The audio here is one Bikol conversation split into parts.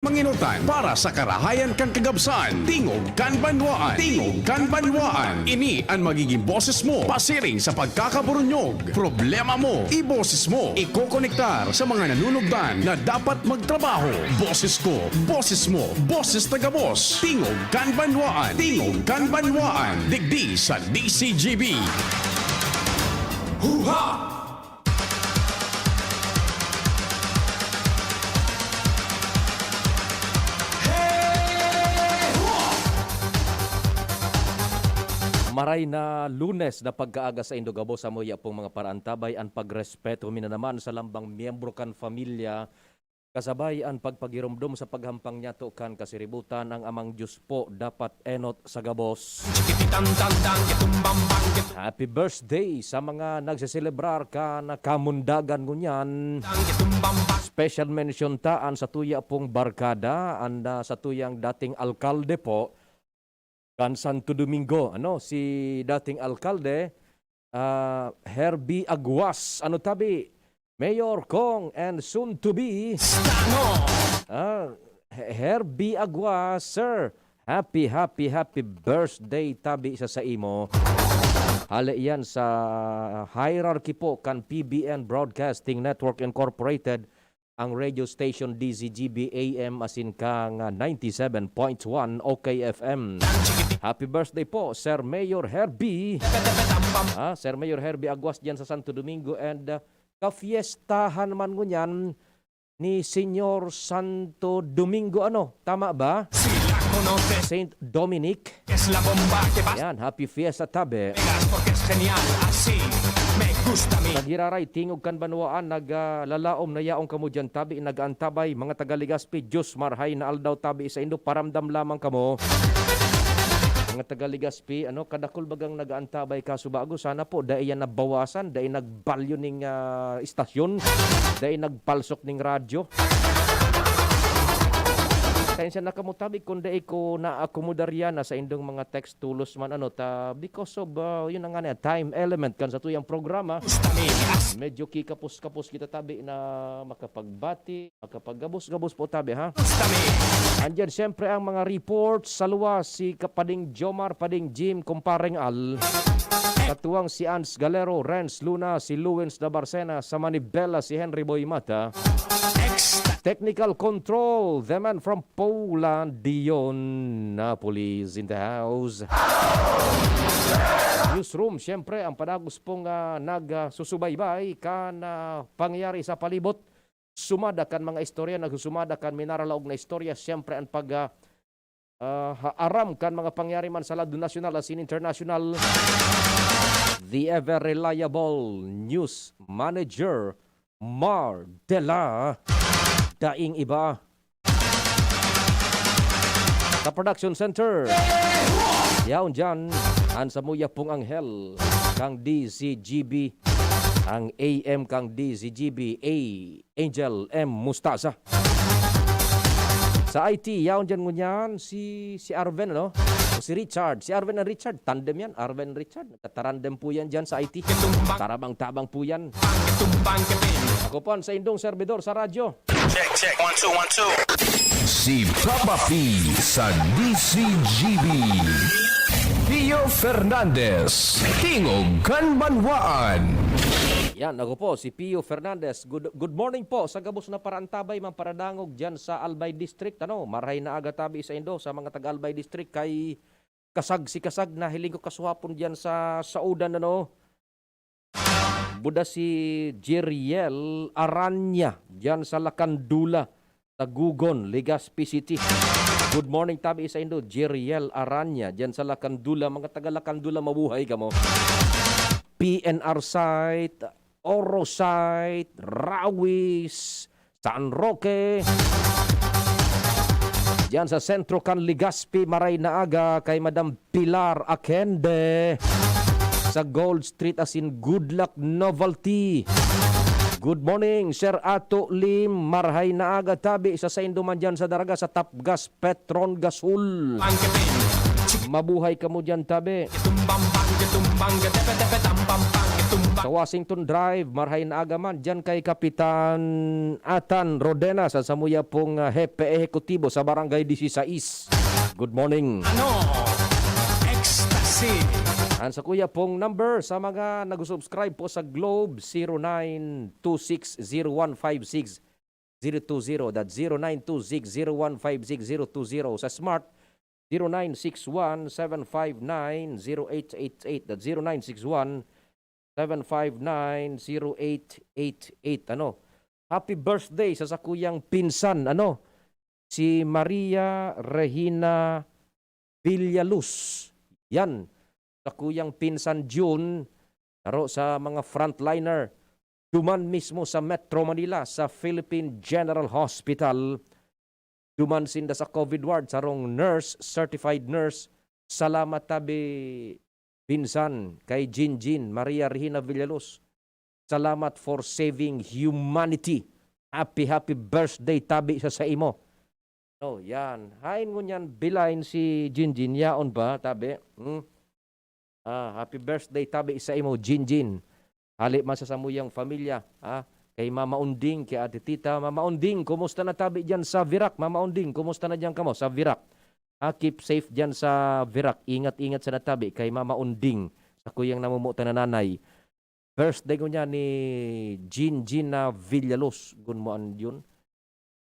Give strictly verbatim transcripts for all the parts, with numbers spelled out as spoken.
Manginutan para sa karahayan kan kagabsan. Tingog kan banwaan. Tingog kan banwaan. Ini an magiging boses mo pasiring sa pagkakaburunyog. Problema mo, iboses mo. Ikokonektar sa mga nanunugdan na dapat magtrabaho. Boses ko, boses mo, boses ta gabos. Tingog kan banwaan. Tingog kan banwaan. Digdi sa D C G B. Huha! Maray na Lunes na pagkaaga saindo gabos, sa muya pong mga paraantabay, an pagrespeto mi na naman sa lambang miyembro kan pamilya, kasabay an pagpagiromdom sa paghampang niyato kan kasiributan. Ang Amang Diyos po dapat enot sa gabos. Happy birthday sa mga nagseselebrar kan kamundagan ngunyan. Special mention ta an satuya pong barkada, an, ah, satuyang dating alkalde po kan Santo Domingo, ano, si dating alkalde, ah, Herbie Aguas. Ano tabi? Mayor Cong and soon to be, ah, He-, Herbie Aguas, sir. Happy, happy, happy birthday tabi sa saimo. Hale iyan sa hierarchy po kan P B N Broadcasting Network Incorporated, ang radio station D Z G B A M asin kang, ah, ninety-seven point one O K F M. Happy birthday po, Sir Mayor Herbie. Ah, Sir Mayor Herbie Aguas diyan sa Santo Domingo and, ah, kafiestahan man ngunyan ni Señor Santo Domingo, ano? Tama ba? Saint Dominic. Ayan, happy fiesta tabi. Sa Giraray, tingog kan banwaan, nag, ah, lalaom na yaon kamo diyan tabi, nag-aantabay, mga taga Legazpi, Diyos marhay na aldaw tabi saindo, paramdam lamang kamo. Mga taga Legazpi, ano, kadakul bagang nag-aantabay, kaso bago, sana po, dai yan nabawasan, dai nagbalyo ning, ah, istasyon, dai nagpalsok ning radyo. Pasensya na kamo tabi kung dai ko naakomodar yan, ah, saindong mga text tulos man, ano, ta, because of, ah, yun na nga na, time element kan satuyang programa. Medyo kikapos-kapos kita tabi na makapagbati, makapaggabos-gabos po tabi, ha? Andyan siyempre ang mga reports sa luwas, si Kapading Jomar, Pading Jim, Kumpareng Al. Katuwang si Ans Galero, Renz Luna, si Luwins Dabarcena, sa Manibela si Henry Boy Mata. Technical control, the man from Poland, Dion Napolis in the house. Newsroom, siyempre, ang padagos pong, ah, nagsusubaybay kan, ah, pangyayari sa palibot. Sumada kan mga istorya, nagsusumada kan minaralaog na istorya, siyempre, ang pag, ah, ah, ha-, aram kan mga pangyayari man sa lado nasyonal asin internasyonal. The ever reliable news manager, Mar Dela, daing iba. Sa production center, yaon dyan, an samuya pong anghel, kang D Z G B, ang A M kang D Z G B, A Angel M Mostaza. Sa I T, yaon dyan ngunyan si, si Arven, ano? O si Richard. Si Arven and Richard, tandem yan. Arven and Richard, nagtatarandem po yan dyan sa I T. Tarabang-tabang po yan. Ako po ang saindong servidor sa radyo. Check, check. One, two, one, two. Si Papa P sa D Z G B. Pio Fernandez, Tingog kan Banwaan. Yan, ako po, si Pio Fernandez. Good, good morning po sa gabos na paraantabay, man paradangog dyan sa Albay District. Ano, marhay na aga tabi saindo sa mga taga Albay District, kay kasag si kasag, nahiling ko kasuhapon dyan sa Saudan, ano. Buda si Jeriel Aranya, dyan sa Lakandula, Tagugon, Legazpi City. Good morning tabi saindo, Jeriel Aranya, dyan sa Lakandula. Mga taga Lakandula, mabuhay kamo. P N R site, Oro site, Rawis, San Roque. Diyan sa sentro kan Legazpi, maray na aga kay Madam Pilar Akende sa Gold Street asin Good Luck Novelty. Good morning, Sir Ato Lim. Marhay na aga tabi sa saindo man diyan sa Daraga, sa Tapgas Petron Gasol. Mabuhay kamo diyan tabi. Sa Washington Drive, marhay na aga man dyan kay Kapitan Atan Rodena sa samuya pong, ah, hepe ehekutibo sa Barangay Disisais. Good morning. Ano? Ecstasy. Ang sakuya pong number sa mga nag-subscribe po sa Globe, zero nine two six zero one five six zero two zero, that zero nine two six zero one five six zero two zero. Sa Smart, zero nine six one seven five nine zero eight eight eight, that zero nine six one seven five nine zero eight eight eight. Ano? Happy birthday sa sakuyang pinsan, ano? Si Maria Regina Villaluz. Yan. Sakuyang pinsan Jun, saro sa mga frontliner. Duman mismo sa Metro Manila, sa Philippine General Hospital. Duman sinda sa COVID ward, sarong nurse, certified nurse. Salamat tabi, pinsan, kay Jinjin, Maria Regina Villaluz. Salamat for saving humanity. Happy, happy birthday tabi sa saimo. Oh, yan. Hain ngunyan bilain si Jinjin, yaon ba, tabi? Hmm? Ah, happy birthday tabi sa imo, Jinjin. Hali man sa samuyang pamilya, ah, kay Mama Unding, kay Ate Tita. Mama Unding, kumusta na tabi diyan sa Virac? Mama Unding, kumusta na diyan kamo sa Virac? Ah, keep safe diyan sa Virac. Ingat-ingat sa natabi kay Mama Unding, sa kuyang namumutan na nanay. Birthday ko niya ni Jinjina Villaluz. Gun mo an yun?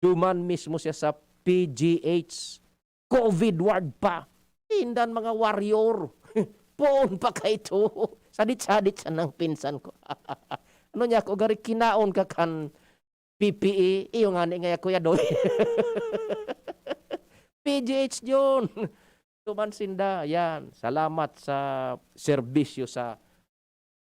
Duman mismo siya sa P G H. COVID ward pa. Indan mga warrior. Poon pa ka ito. Sadit-sadit siya ng pinsan ko. Ano niya ako, gari kinaon ka kan P P E? Iyo nga ni nga, Kuya Doy. P G H yun. Duman sinda. Yan. Salamat sa serbisyo sa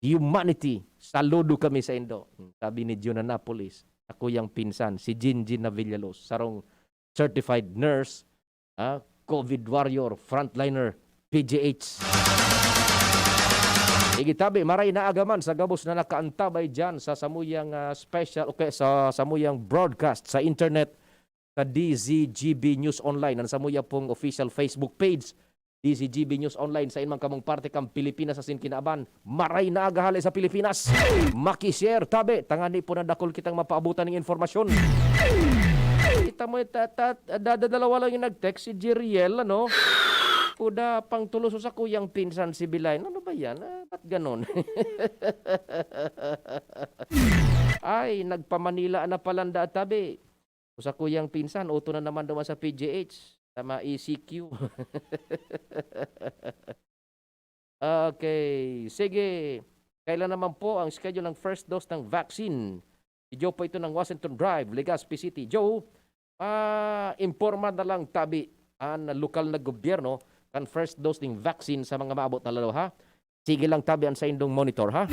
humanity. Saludo kami sa indo. Hmm, sabi ni Jun Anapolis, sa kuyang pinsan, si Jinjin na Villaluz, sarong certified nurse, ah, COVID warrior, frontliner, P G H. Igitabi, maray na agaman sa gabos na nakaantabay dyan sa samuyang, ah, special, okay, sa samuyang broadcast sa internet sa D Z G B News Online, ang samuya pong official Facebook page, D Z G B News Online, sa inman kamong parte kan Pilipinas asin kinaban. Maray na aga hale sa Pilipinas. Maki-share tabi, tangani po na dakul kitang mapaabutan ng informasyon. Kita mo, ta-, ta-, dadadalawa lang yung nag-text, si Jeriel, ano? Kuda pang tulos sa kuyang pinsan si Bilay. Ano ba yan? Ah, ba't ganon? Ay, nagpamanila na palanda tabi. Usa kuyang pinsan, uto na naman duman sa P G H, sa mga E C Q. Okay, sige. Kailan naman po ang schedule ng first dose ng vaccine? Si Joe po ito ng Washington Drive, Legazpi City. Joe, ah, imporma na lang tabi ang lokal na gobyerno kan first dose ng vaccine sa mga maabot na lalaw, ha? Sige lang tabi an saindong monitor, ha?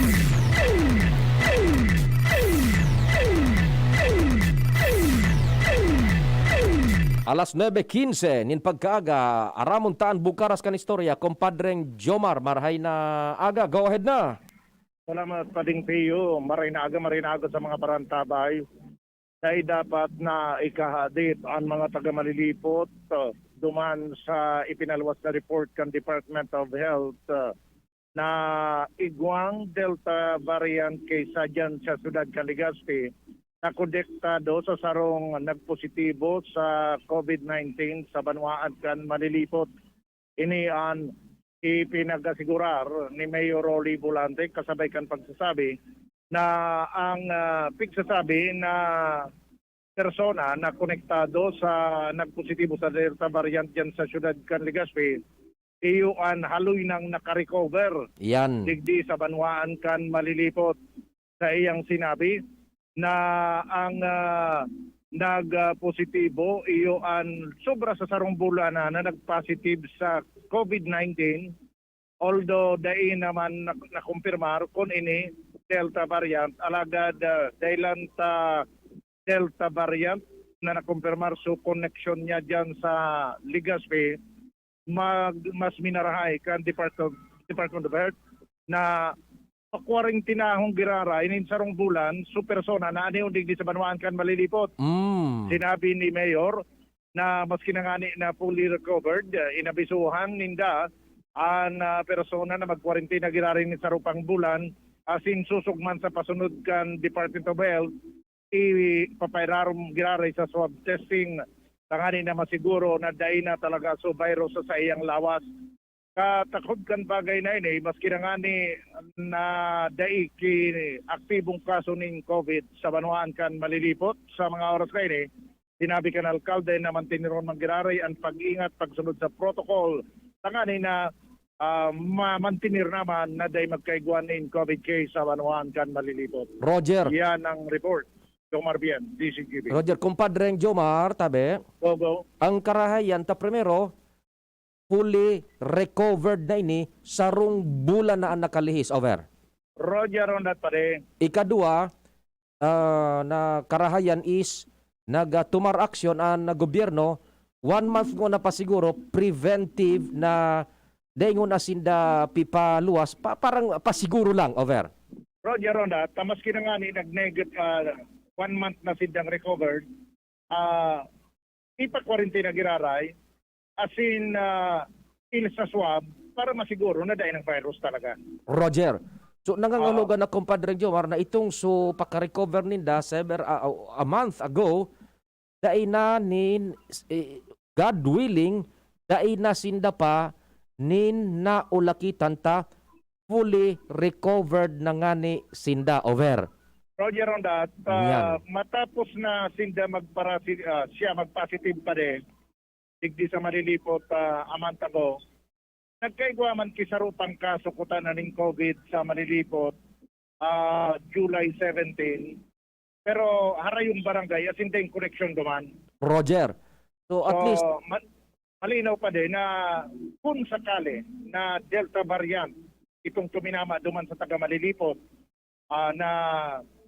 Alas nuebe quince nin pagkaaga, aramon ta an bukaras kan istorya, Kompadreng Jomar. Marhay na aga, go ahead na. Salamat, Pading Pio. Maray na aga, maray na aga sa mga parantabay. Dai dapat na ikahadit an mga taga Malilipot, uh, duman sa ipinalwas na report kan Department of Health, uh, na igwang Delta variant kaysa diyan sa siyudad kan Legazpi, nakonektado sa sarong nagpositibo sa COVID nineteen sa banwaan kan Malilipot. Ini an ipinag-asigurar ni Mayor Rolly Volante kasabay kan pagsasabi na ang, ah, pigsasabi na persona na konektado sa nagpositibo sa Delta variant diyan sa siyudad kan Legazpi, iyo an haloy nang nakarecover Yan. digdi sa banwaan kan Malilipot. Sa iyang sinabi na ang, ah, nag, ah, positibo iyo an sobra sa sarong bulan na, na nag-positive sa COVID nineteen, although dai naman na, nakumpirmar kun ini Delta variant, alagad, ah, dahilan ta Delta variant na nakumpirmar, so koneksyon niya diyan sa Legazpi, mag-, mas minarahay kan Department, Department of Health na pakwarentinahon giraray nin sarong bulan so persona na anion digdi sa banwaan kan Malilipot. Mm. Sinabi ni Mayor na maski na ngani na fully recovered, ah, inabisuhan ninda an, ah, persona na magkwarentina giraray nin sarong pang bulan asin susog man sa pasunod kan Department of Health, ipapairarom giraray sa swab testing tangani na masiguro na dai na talaga so virus sa saiyang lawas. Katakod kan bagay na ini, maski na ngani na dai ki aktibong kaso ning COVID sa banwaan kan Malilipot sa mga oras na ini, sinabi kan alkalde na mantiniron man giraray an pag-ingat pagsunod sa protocol tangani na, ah, ma-, mantinir naman na dai magkaigwa nin COVID case sa banwaan kan Malilipot. Roger. Yan ang report. Jomar Bien, D C G B. Roger, kumpadreng Jomar, tabi. Go, go. Ang karahayan ta primero, fully recovered na ini, sarong bulan na an nakalihis. Over. Roger on that, pare. Ikadua, ah, na karahayan is nag, ah, tumar aksyon an gobyerno, one month ngona pa siguro, preventive na dai ngona sinda pipaluwas, pa-, parang pasiguro lang, over. Roger on that, ta maski na ngani nag-negat-, ah, one month na sindang recovered, ah, ipa-quarantine na giraray, asin, ah, il sa swab para masiguro na dai nang virus talaga. Roger. So, nangangahulugan na, Compadre Jomar, na itong so pagka-recover ninda sever-, ah, a month ago, dai na nin, eh, God willing, dai na sinda pa nin naulakitan ta, fully recovered na ngani sinda. Over. Roger on that. Ah, Yan. Matapos na sinda magparasi-, ah, siya magpositive pa din, digdi sa Malilipot, ah, a month ago, nagkaigwa man ki saro pang kaso kuta na ning COVID sa Malilipot, ah, July seventeen. Pero harayong barangay, asin dai koneksyon duman. Roger. So, at So, least ma-, malinaw pa din na kung sakali na Delta variant itong tuminama duman sa taga Malilipot, ah, na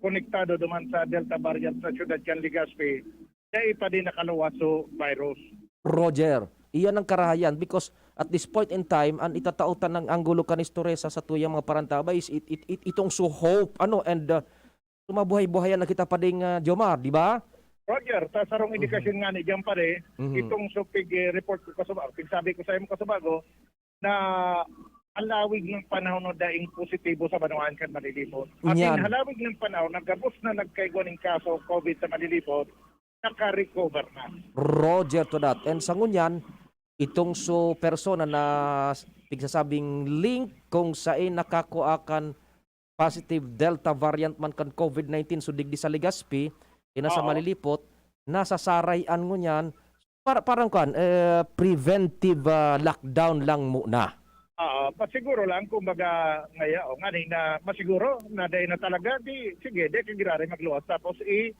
konektado duman sa Delta variant sa siyudad kan Legazpi, dai pa din nakaluwas so virus. Roger, iyan ang karahayan because at this point in time, an itatao ta ng anggulo kan istorya sa satuyang mga parantabay is it, it, it, itong so hope, ano, and, uh, sumabuhay-buhayan na kita pa ding, ah, Jomar, di ba? Roger, ta sarong Mhm. indikasyon nga ni diyan pare, Mhm. itong so pig, eh, report ko kasubago, pigsabi ko sa imo kasubago, na halawig ng panahon na daing positibo sa banwaan kan Malilipot. At Yan. in halawig ng panahon, nagabos na nagkaigwa ning kaso COVID sa Malilipot, naka-recover na. Roger to that. And sa ngunyan, itong so persona na s-, pigsasabing link kung sain nakakua kan positive Delta variant man kan COVID nineteen, so digdi sa Legazpi, ina sa Oo. Malilipot, nasasaray an ngunyan, para, parang kuwan, eh, preventive, ah, lockdown lang muna. Oo, pasiguro lang, kumbaga, ngaya, o, ngani na masiguro na dai na talaga, di, sige, dai ka giraray magluwas, tapos i-,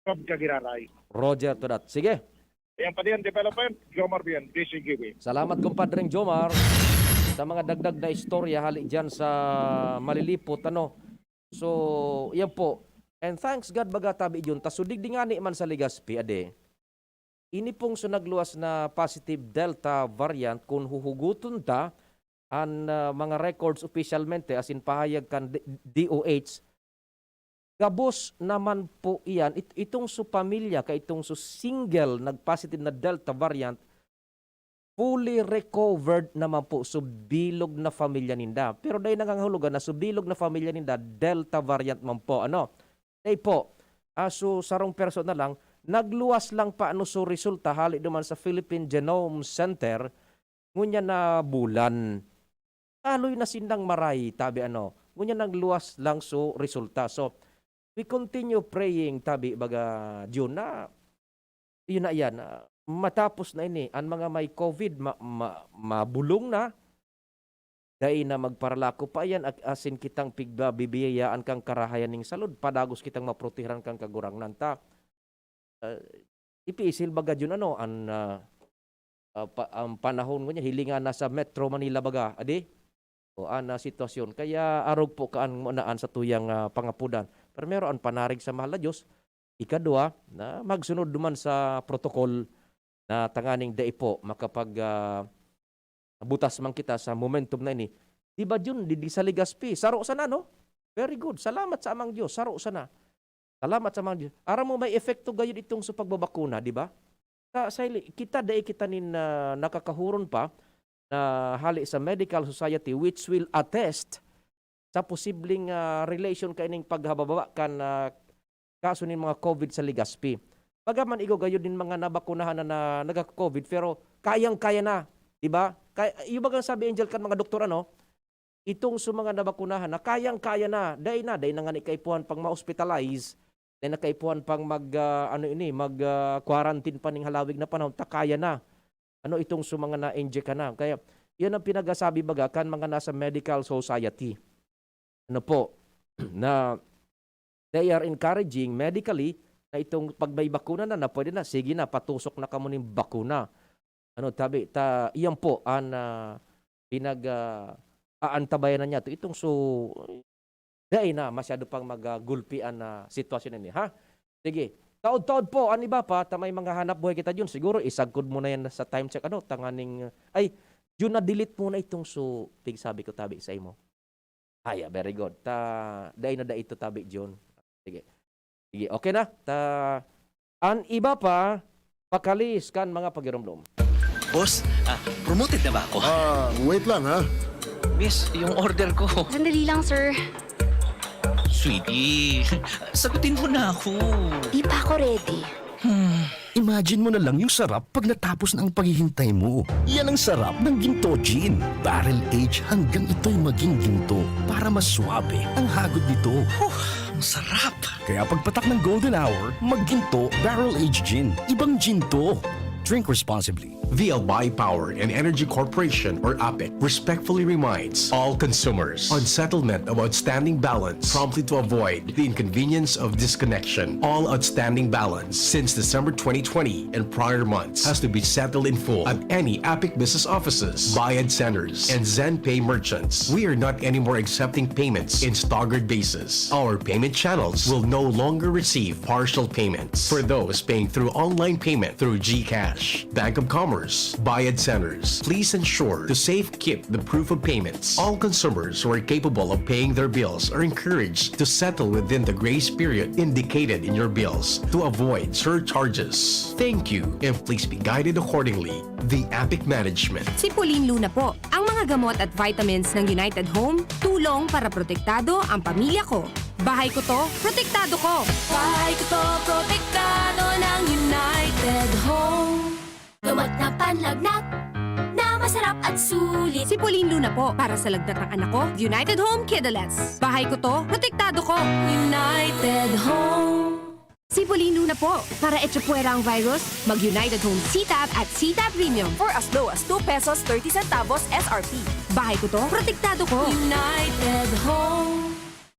swab ka giraray. Roger to that. Sige. Ayan pa din, development, Jomar Bien, D C G B. Salamat, Compadreng Jomar, sa mga dagdag na istorya hali dyan sa Malilipot, ano. So, yan po. And thanks God, baga tabi yun. Ta, so, digdi ngani man sa Legazpi, ade. Ini pong so nagluwas na positive Delta variant, kung huhuguton ta, an, ah, mga records opisyalmente, as in pahayag kan D-, D O H, gabos naman po iyan. It-, itong so pamilya, ka itong so single nag-positive na Delta variant, fully recovered naman po so bilog na pamilya ninda. Pero dai nangangahulugan na so bilog na pamilya ninda, Delta variant man po. Ano? Dai po. Ah, so sarong persona lang, nagluwas lang pa ano so resulta hali duman sa Philippine Genome Center, ngunyan na bulan. Kaloy na sindang maray, tabi ano, ngunyan nagluwas lang so resulta. So, we continue praying, tabi, baga, Jun, na, yun na yan, ah, matapos na ini, an mga may COVID, ma-, ma-, mabulong na, dai na magparalako pa yan, ak-, asin kitang pigbabibiyayaan kang karahayan ning salud, padagos kitang maprotehiran kang Kagurangnan ta. Ah, ipisil baga yun, ano, an, ah, ah, pa-, ang panahon ngunyan, hilingan na sa Metro Manila baga, adi? O, an, ah, sitwasyon. Kaya arog po kaan muna an satuyang, ah, pangapudan. Primero, an panarig sa mahal na Diyos. Ikadwa, na magsunod duman sa protocol na tanganing dai po makapag, ah, butas man kita sa momentum na ini. Di ba, Jun? Di, di sa Legazpi. Saro sana, no? Very good. Salamat sa Amang Diyos. Saro sana. Salamat sa Amang Diyos. Aram mo, may epekto gayud itong sa pagbabakuna, di ba? Sa, sa hili-, kita, dai kita nin, ah, nakakahuron pa na hali sa medical society which will attest sa posibleng, ah, relation kaining paghabababa kan, ah, kaso nin mga COVID sa Legazpi. Baga man igwa gayod nin mga nabakunahan na, na nagka-COVID, pero kayang-kaya na, di ba? Kay-, yung bagang sabi, Angel, kan mga doktor, ano, itong sa mga nabakunahan na kayang-kaya na, dai na, dai na ngani kaipuhan pang ma-hospitalize, dai na kaipuhan pang mag, ah, ano ini, mag, ah, quarantine pa ning halawig na panahon, ta kaya na. Ano itong sa mga na-inject ka na. Kaya, yan ang pinagasabi baga kan mga nasa medical society. Ano po, na they are encouraging medically na itong pag may bakuna na, na pwede na, sige na, patusok na kamo ning bakuna. Ano, tabi, ta, iyan po an, ah, pinag, ah, aantabayanan niya to. Itong so, dai na masyado pang mag, ah, gulpi an, ah, sitwasyon ini, ha? Sige. Taod-taod po, an iba pa, ta may mga hanap buhay kita diyon. Siguro, isagkod mo na yan sa time check, ano, tanganing, ay, yun, na-delete mo na itong so, pigsabi ko, tabi, sa imo. Ay, ah, very good. Ta, dai na dai ito tabi, Jun. Sige. Sige, okay na. Ta, an iba pa, pakalis kan mga pagiromdom. Boss, ah, promoted na ba ako? Ah, wait lang, ha? Miss, yung order ko. Sandali lang, sir. Sweetie, sagutin mo na ako. Di pa ako ready. Hmm. Imagine mo na lang yung sarap pag natapos na ang paghihintay mo. Yan ang sarap ng Ginto Gin. Barrel age hanggang ito'y maging ginto para mas suabe ang hagod nito. Huh, ang sarap! Kaya pagpatak ng golden hour, magginto, barrel age gin. Ibang gin to. Drink responsibly. V L Y Power and Energy Corporation, or APEC, respectfully reminds all consumers on settlement of outstanding balance promptly to avoid the inconvenience of disconnection. All outstanding balance since December twenty twenty and prior months has to be settled in full at any APEC business offices, Bayad Centers, and ZenPay merchants. We are not anymore accepting payments in staggered basis. Our payment channels will no longer receive partial payments. For those paying through online payment through GCash, Bank of Commerce, Bayad Centers, please ensure to safekeep the proof of payments. All consumers who are capable of paying their bills are encouraged to settle within the grace period indicated in your bills to avoid surcharges. Thank you, and please be guided accordingly. The APEC Management. Sipulin Luna po. Ang mga gamot at vitamins ng United Home, tulong para protektado ang pamilya ko. Bahay ko to, protektado ko. Bahay ko to, protektado ng United Home. Gamot na panlagnat na masarap at sulit. Sipulin Luna po para sa lagnat ng anak ko, United Home Kidulets. Bahay ko to, protektado ko. United Home. Sipulin Luna po. Para echapuwera ang virus, mag-United Home C-Tab at C-Tab Premium. For as low as two pesos thirty centavos S R P. Bahay ko to, protektado ko. United Home.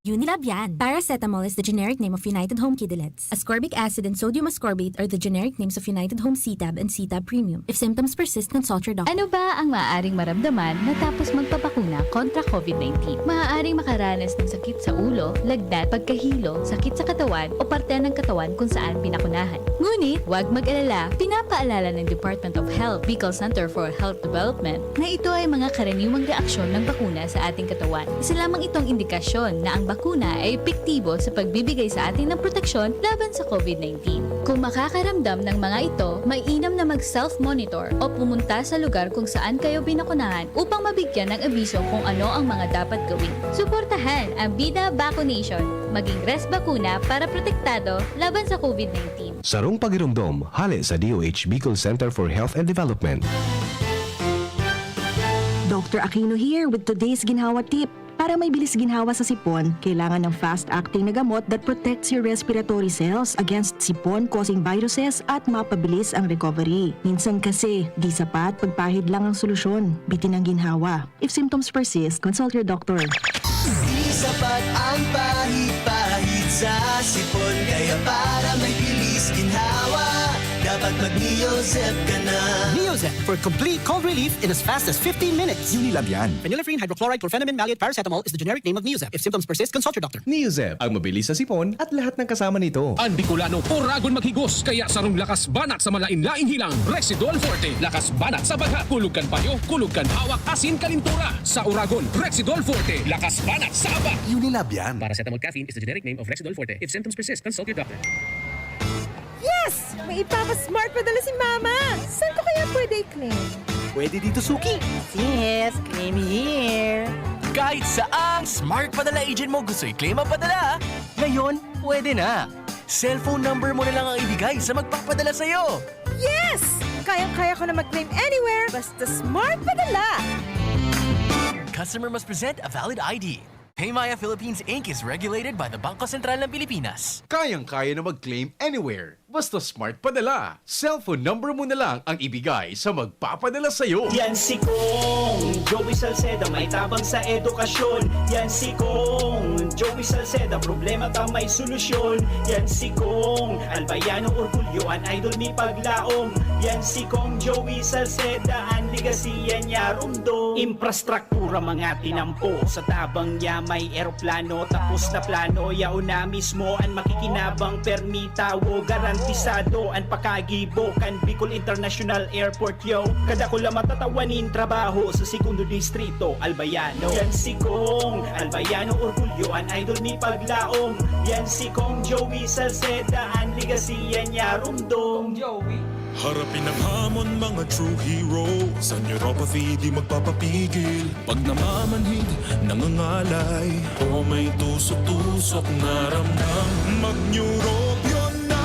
Unilab yan. Paracetamol is the generic name of United Home Kidulets. Ascorbic acid and sodium ascorbate are the generic names of United Home C-Tab and C-Tab Premium. If symptoms persist, consult your doctor. Ano ba ang maaaring maramdaman matapos magpabakuna kontra COVID nineteen? Maaaring makaranas ng sakit sa ulo, lagnat, pagkahilo, sakit sa katawan, o parte ng katawan kung saan binakunahan. Ngunit, huwag mag-alala, pinapaalala ng Department of Health, Bicol Center for Health Development, na ito ay mga karaniwang reaksyon ng bakuna sa ating katawan. Isa lamang itong indikasyon na ang bakuna ay epektibo sa pagbibigay sa atin ng proteksyon laban sa COVID nineteen. Kung makakaramdam ng mga ito, mainam na mag-self-monitor o pumunta sa lugar kung saan kayo binakunahan upang mabigyan ng abiso kung ano ang mga dapat gawin. Suportahan ang Bida Vaccination. Maging Res Bakuna para protektado laban sa COVID nineteen. Sarong pagiromdom, hale sa D O H Bicol Center for Health and Development. Doctor Aquino here with today's ginhawa tip. Para may bilis ginhawa sa sipon, kailangan ng fast-acting na gamot that protects your respiratory cells against sipon-causing viruses at mapabilis ang recovery. Minsan kasi, di sapat pagpahid lang ang solusyon, bitin ang ginhawa. If symptoms persist, consult your doctor. Di sapat ang pahid-pahid sa sipon, kaya para may bilis ginhawa, dapat mag-Neozep ka na. Neozep for complete cold relief in as fast as fifteen minutes. Unilab yan. Phenylephrine hydrochloride chlorphenamine maleate paracetamol is the generic name of Neozep. If symptoms persist, consult your doctor. Neozep, ang mabilis sa sipon at lahat ng kasama nito. Ang Bicolano, oragon maghigos, kaya sarong lakas banat sa malain-laing hilang, Rexidol Forte. Lakas banat sa bagha, kulog kan payo, kulog kan hawak, asin kalintura. Sa oragon, Rexidol Forte. Lakas banat sa aba. Unilab yan. Paracetamol caffeine is the generic name of Rexidol Forte. If symptoms persist, consult your doctor. Yes! May ipapa-smart padala si Mama! Saan ko kaya pwede i-claim? Pwede dito, Suki. Yes, claim here. Kahit saang smart padala agent mo gusto i-claim ang padala, ngayon, pwede na. Cellphone number mo na lang ang ibigay sa magpapadala sa'yo. Yes! Kayang-kaya ko na mag-claim anywhere, basta smart padala! Customer must present a valid I D. Paymaya Philippines Inc is regulated by the Bangko Sentral ng Pilipinas. Kayang-kaya na mag-claim anywhere. Basta smart padala. Cellphone number mo na lang ang ibigay sa magpapadala sa'yo. Yan si Kong Joey Salceda, may tabang sa edukasyon. Yan si Kong Joey Salceda, problema ta may solusyon. Yan si Kong Albayano Orgulyo, an idol mi paglaom. Yan si Kong Joey Salceda, an legacy yan niya rumdom. Infrastruktura mga tinampo, sa tabang niya may eroplano. Tapos na plano, yaon na mismo an makikinabang permita. Tawo, garantisado an pakagibo kan Bicol International Airport, yo. Kadakula matatawa nin trabaho sa segundo distrito, Albayano. Yan si Kong Albayano, orgulyo an idol mi paglaom. Yan si Kong Joey Salceda, an legacy yan niya rumdom. Joey. Harapin ang hamon, mga true hero. Sa neuropathy, di magpapapigil. Pag namamanhid, nangangalay, o may tusok-tusok na ramdam, mag-Neurobion na!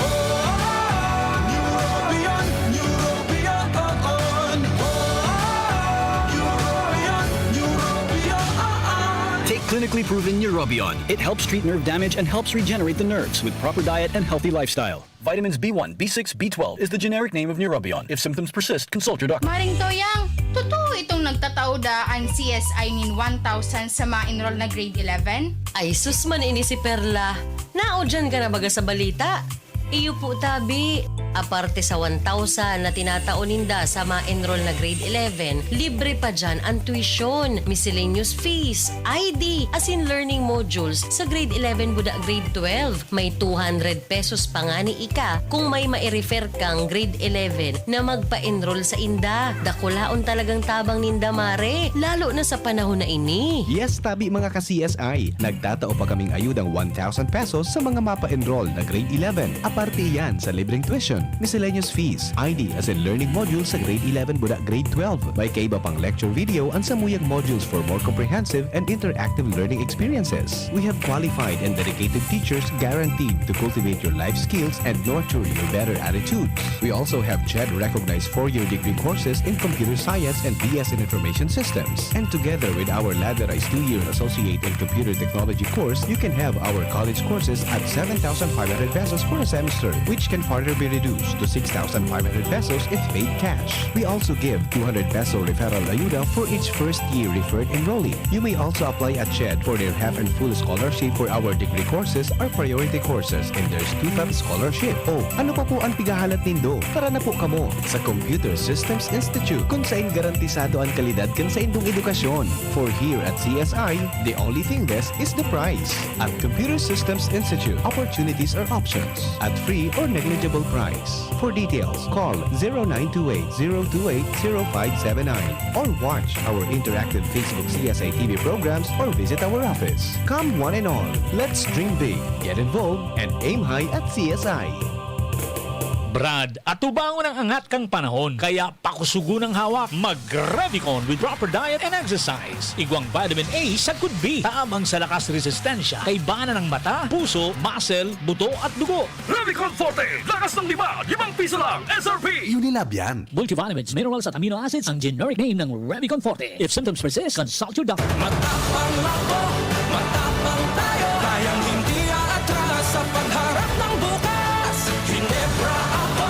Oh, Neurobion, Neurobion, oh, oh. Oh, Neurobion, Neurobion, oh, oh. Take clinically proven Neurobion. It helps treat nerve damage and helps regenerate the nerves with proper diet and healthy lifestyle. Vitamins B one, B six, B twelve is the generic name of Neurobion. If symptoms persist, consult your doctor. Maring Toyang, totoo itong nagtatao daa an C S I nin one thousand sa ma-enroll na grade eleven? Ay sus man ini si Perla. Naodyan ka na baga sa balita? Iyo po tabi. Aparte sa one thousand na tinatao ninda sa ma-enroll na grade eleven, libre pa dyan ang tuition, miscellaneous fees, I D, asin learning modules sa grade eleven buda grade twelve. May two hundred pesos pa ngani ika kung may mai-refer kang grade eleven na magpa-enroll sa inda. Dakulaon talagang tabang ninda, mare, lalo na sa panahon na ini. Yes, tabi mga ka-C S I, nagtatao pa kaming ayudang one thousand pesos sa mga mapa-enroll na grade eleven. Aparte iyan sa libreng tuition, miscellaneous fees, I D asin learning modules sa grade eleven buda grade twelve. May kaiba pang lecture video an samuyang modules for more comprehensive and interactive learning experiences. We have qualified and dedicated teachers guaranteed to cultivate your life skills and nurture your better attitudes. We also have CHED recognized four-year degree courses in computer science and B S in information systems. And together with our ladderized two-year associate in computer technology course, you can have our college courses at seven thousand five hundred pesos for a semester, which can further be reduced to six thousand five hundred pesos if paid cash. We also give two hundred peso referral ayuda for each first year referred enrollee. You may also apply at CHED for their half and full scholarship for our degree courses or priority courses in their student scholarship. O, ano pa po ang pighahalat nindo? Tara na po kamo sa Computer Systems Institute, kung sain garantisado ang kalidad kan saindong edukasyon. For here at C S I, the only thing best is the price. At Computer Systems Institute, opportunities are options at free or negligible price. For details, call zero nine two eight zero two eight zero five seven nine or watch our interactive Facebook C S I T V programs or visit our office. Come one and all, let's dream big, get involved, and aim high at C S I. Brad, atubangon ang angat kan panahon, kaya pakusugon ang hawak. Mag-Revicon with proper diet and exercise. Igwang vitamin A sagkod B, tabang sa lakas resistensya, kaibanan ng mata, puso, muscle, buto at dugo. Revicon Forte, lakas ng lima, limang piso lang, S R P. Unilab yan. Multivitamins, minerals at amino acids ang generic name ng Revicon Forte. If symptoms persist, consult your doctor. Matapang ako, matapang tayo. Kayang hindi aatras sa pagharap ng bukas. Hinebra ako,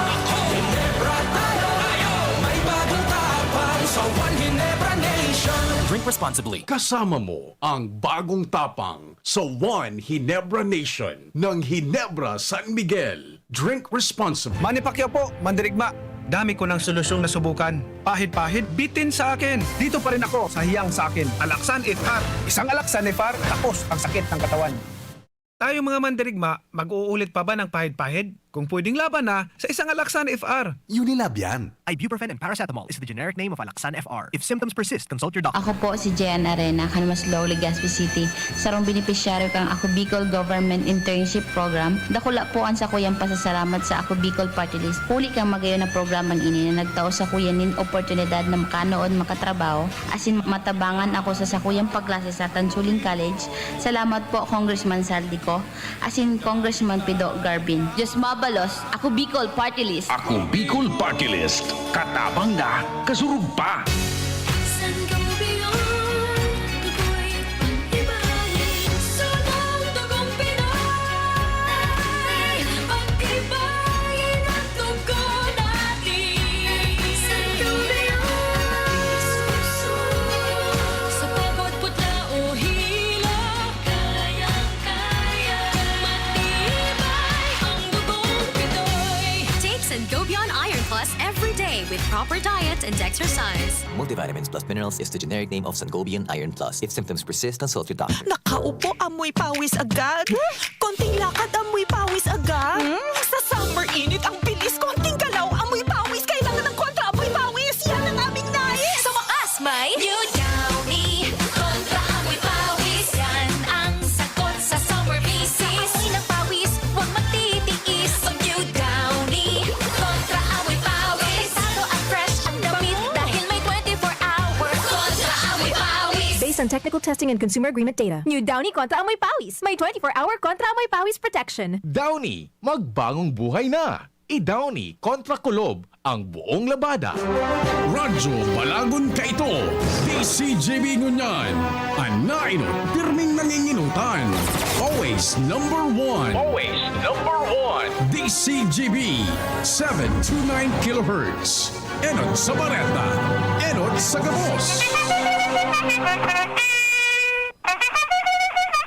Hinebra tayo. May bagong tapang sa One Hinebra Nation. Drink responsibly. Kasama mo ang bagong tapang sa One Hinebra Nation ng Hinebra San Miguel. Drink responsibly. Manny Pacquiao po, mandirigma. Dami ko ng solusyong nasubukan. Pahid-pahid, bitin sa akin. Dito pa rin ako sa hiyang sa akin. Alaksan F R. Isang Alaksan F R, tapos ang sakit ng katawan. Tayo mga mandirigma, mag-uulit pa ba ng pahid-pahid? Kung pwedeng laban na, sa isang Alaxan F R. Unilab yan. Ibuprofen and paracetamol is the generic name of Alaxan F R. If symptoms persist, consult your doctor. Ako po si Jean Arena, kan Maslog, Legazpi City. Sarong benepisyaryo kan Ako Bicol Government Internship Program, dakula po an sakuyang pasasalamat sa Ako Bicol Party List. Huli kan magayon na programang ini na nagtao sakuya nin oportunidad na makanood, makatrabaho, asin matabangan ako sa sakuyang pagklase sa Tansuling College. Salamat po, Congressman Zaldy Co. Asin Congressman Pido Garbin. Diyos mabalos, Ako Bicol Party List. Ako Bicol Party List. Katabang na, kasurog pa. Sangobion, tukoy pag-ibahin. Sunod tugong Pinoy, pag-ibahin ang tugon natin. Sangobion, sa pagod putla o hilo, kayang-kaya. Matibay ang dugong Pinoy. Take Sangobion Iron Plus every day with proper diet and exercise. Multivitamins plus minerals is the generic name of Sangobion Iron Plus. If symptoms persist, consult your doctor. Nakaupo, amoy pawis agad. Konting lakad, amoy pawis agad. Sa summer init, ang bilis. Konting galaw, amoy pawis. Kailangan ng kontra amoy pawis. Yan ang aming nais. Sa wakas, may New Downy, kontra amoy pawis. Yan ang sagot sa summer misis. Amoy ng pawis, huwag matitiis. Pag New Downy, kontra amoy pawis. Delikado at fresh ang damit dahil may twenty-four hour kontra amoy pawis. Based on technical testing and consumer agreement data. New Downy Kontra Amoy Pawis. May twenty-four hour Kontra Amoy Pawis protection. Downy, magbangong buhay na! I-Downy kontra kulob ang buong labada. Radyo Balagon Kaito, D C G B ngunyan, an nainot pirming nanginginutan. Always number one. Always number one. D C G B, seven two nine kilohertz. Enot sa bareta, enot sa gabos.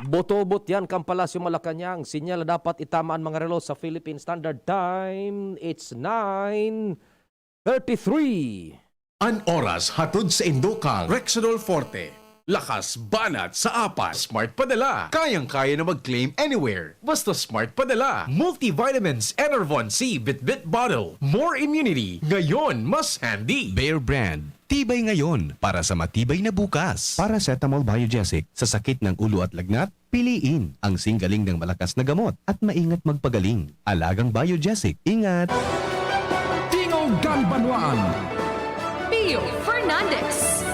Boto-bot yan kan Palasyo Malacañang. Sinyal na dapat itama an mga relo sa Philippine Standard Time. It's nine thirty-three. An oras hatod sa indokang Rexidol Forte. Lakas banat sa apat. Smart Padala. Kayang-kaya na mag-claim anywhere. Basta Smart Padala. Multivitamins, Enervon C, Bitbit Bottle. More immunity. Ngayon, mas handy. Bear Brand. Tibay ngayon para sa matibay na bukas. Paracetamol Biogesic sa sakit ng ulo at lagnat, piliin ang singgaling ng malakas na gamot at maingat magpagaling. Alagang Biogesic. Ingat! Tingog kan Banwaan. Pio Fernandez.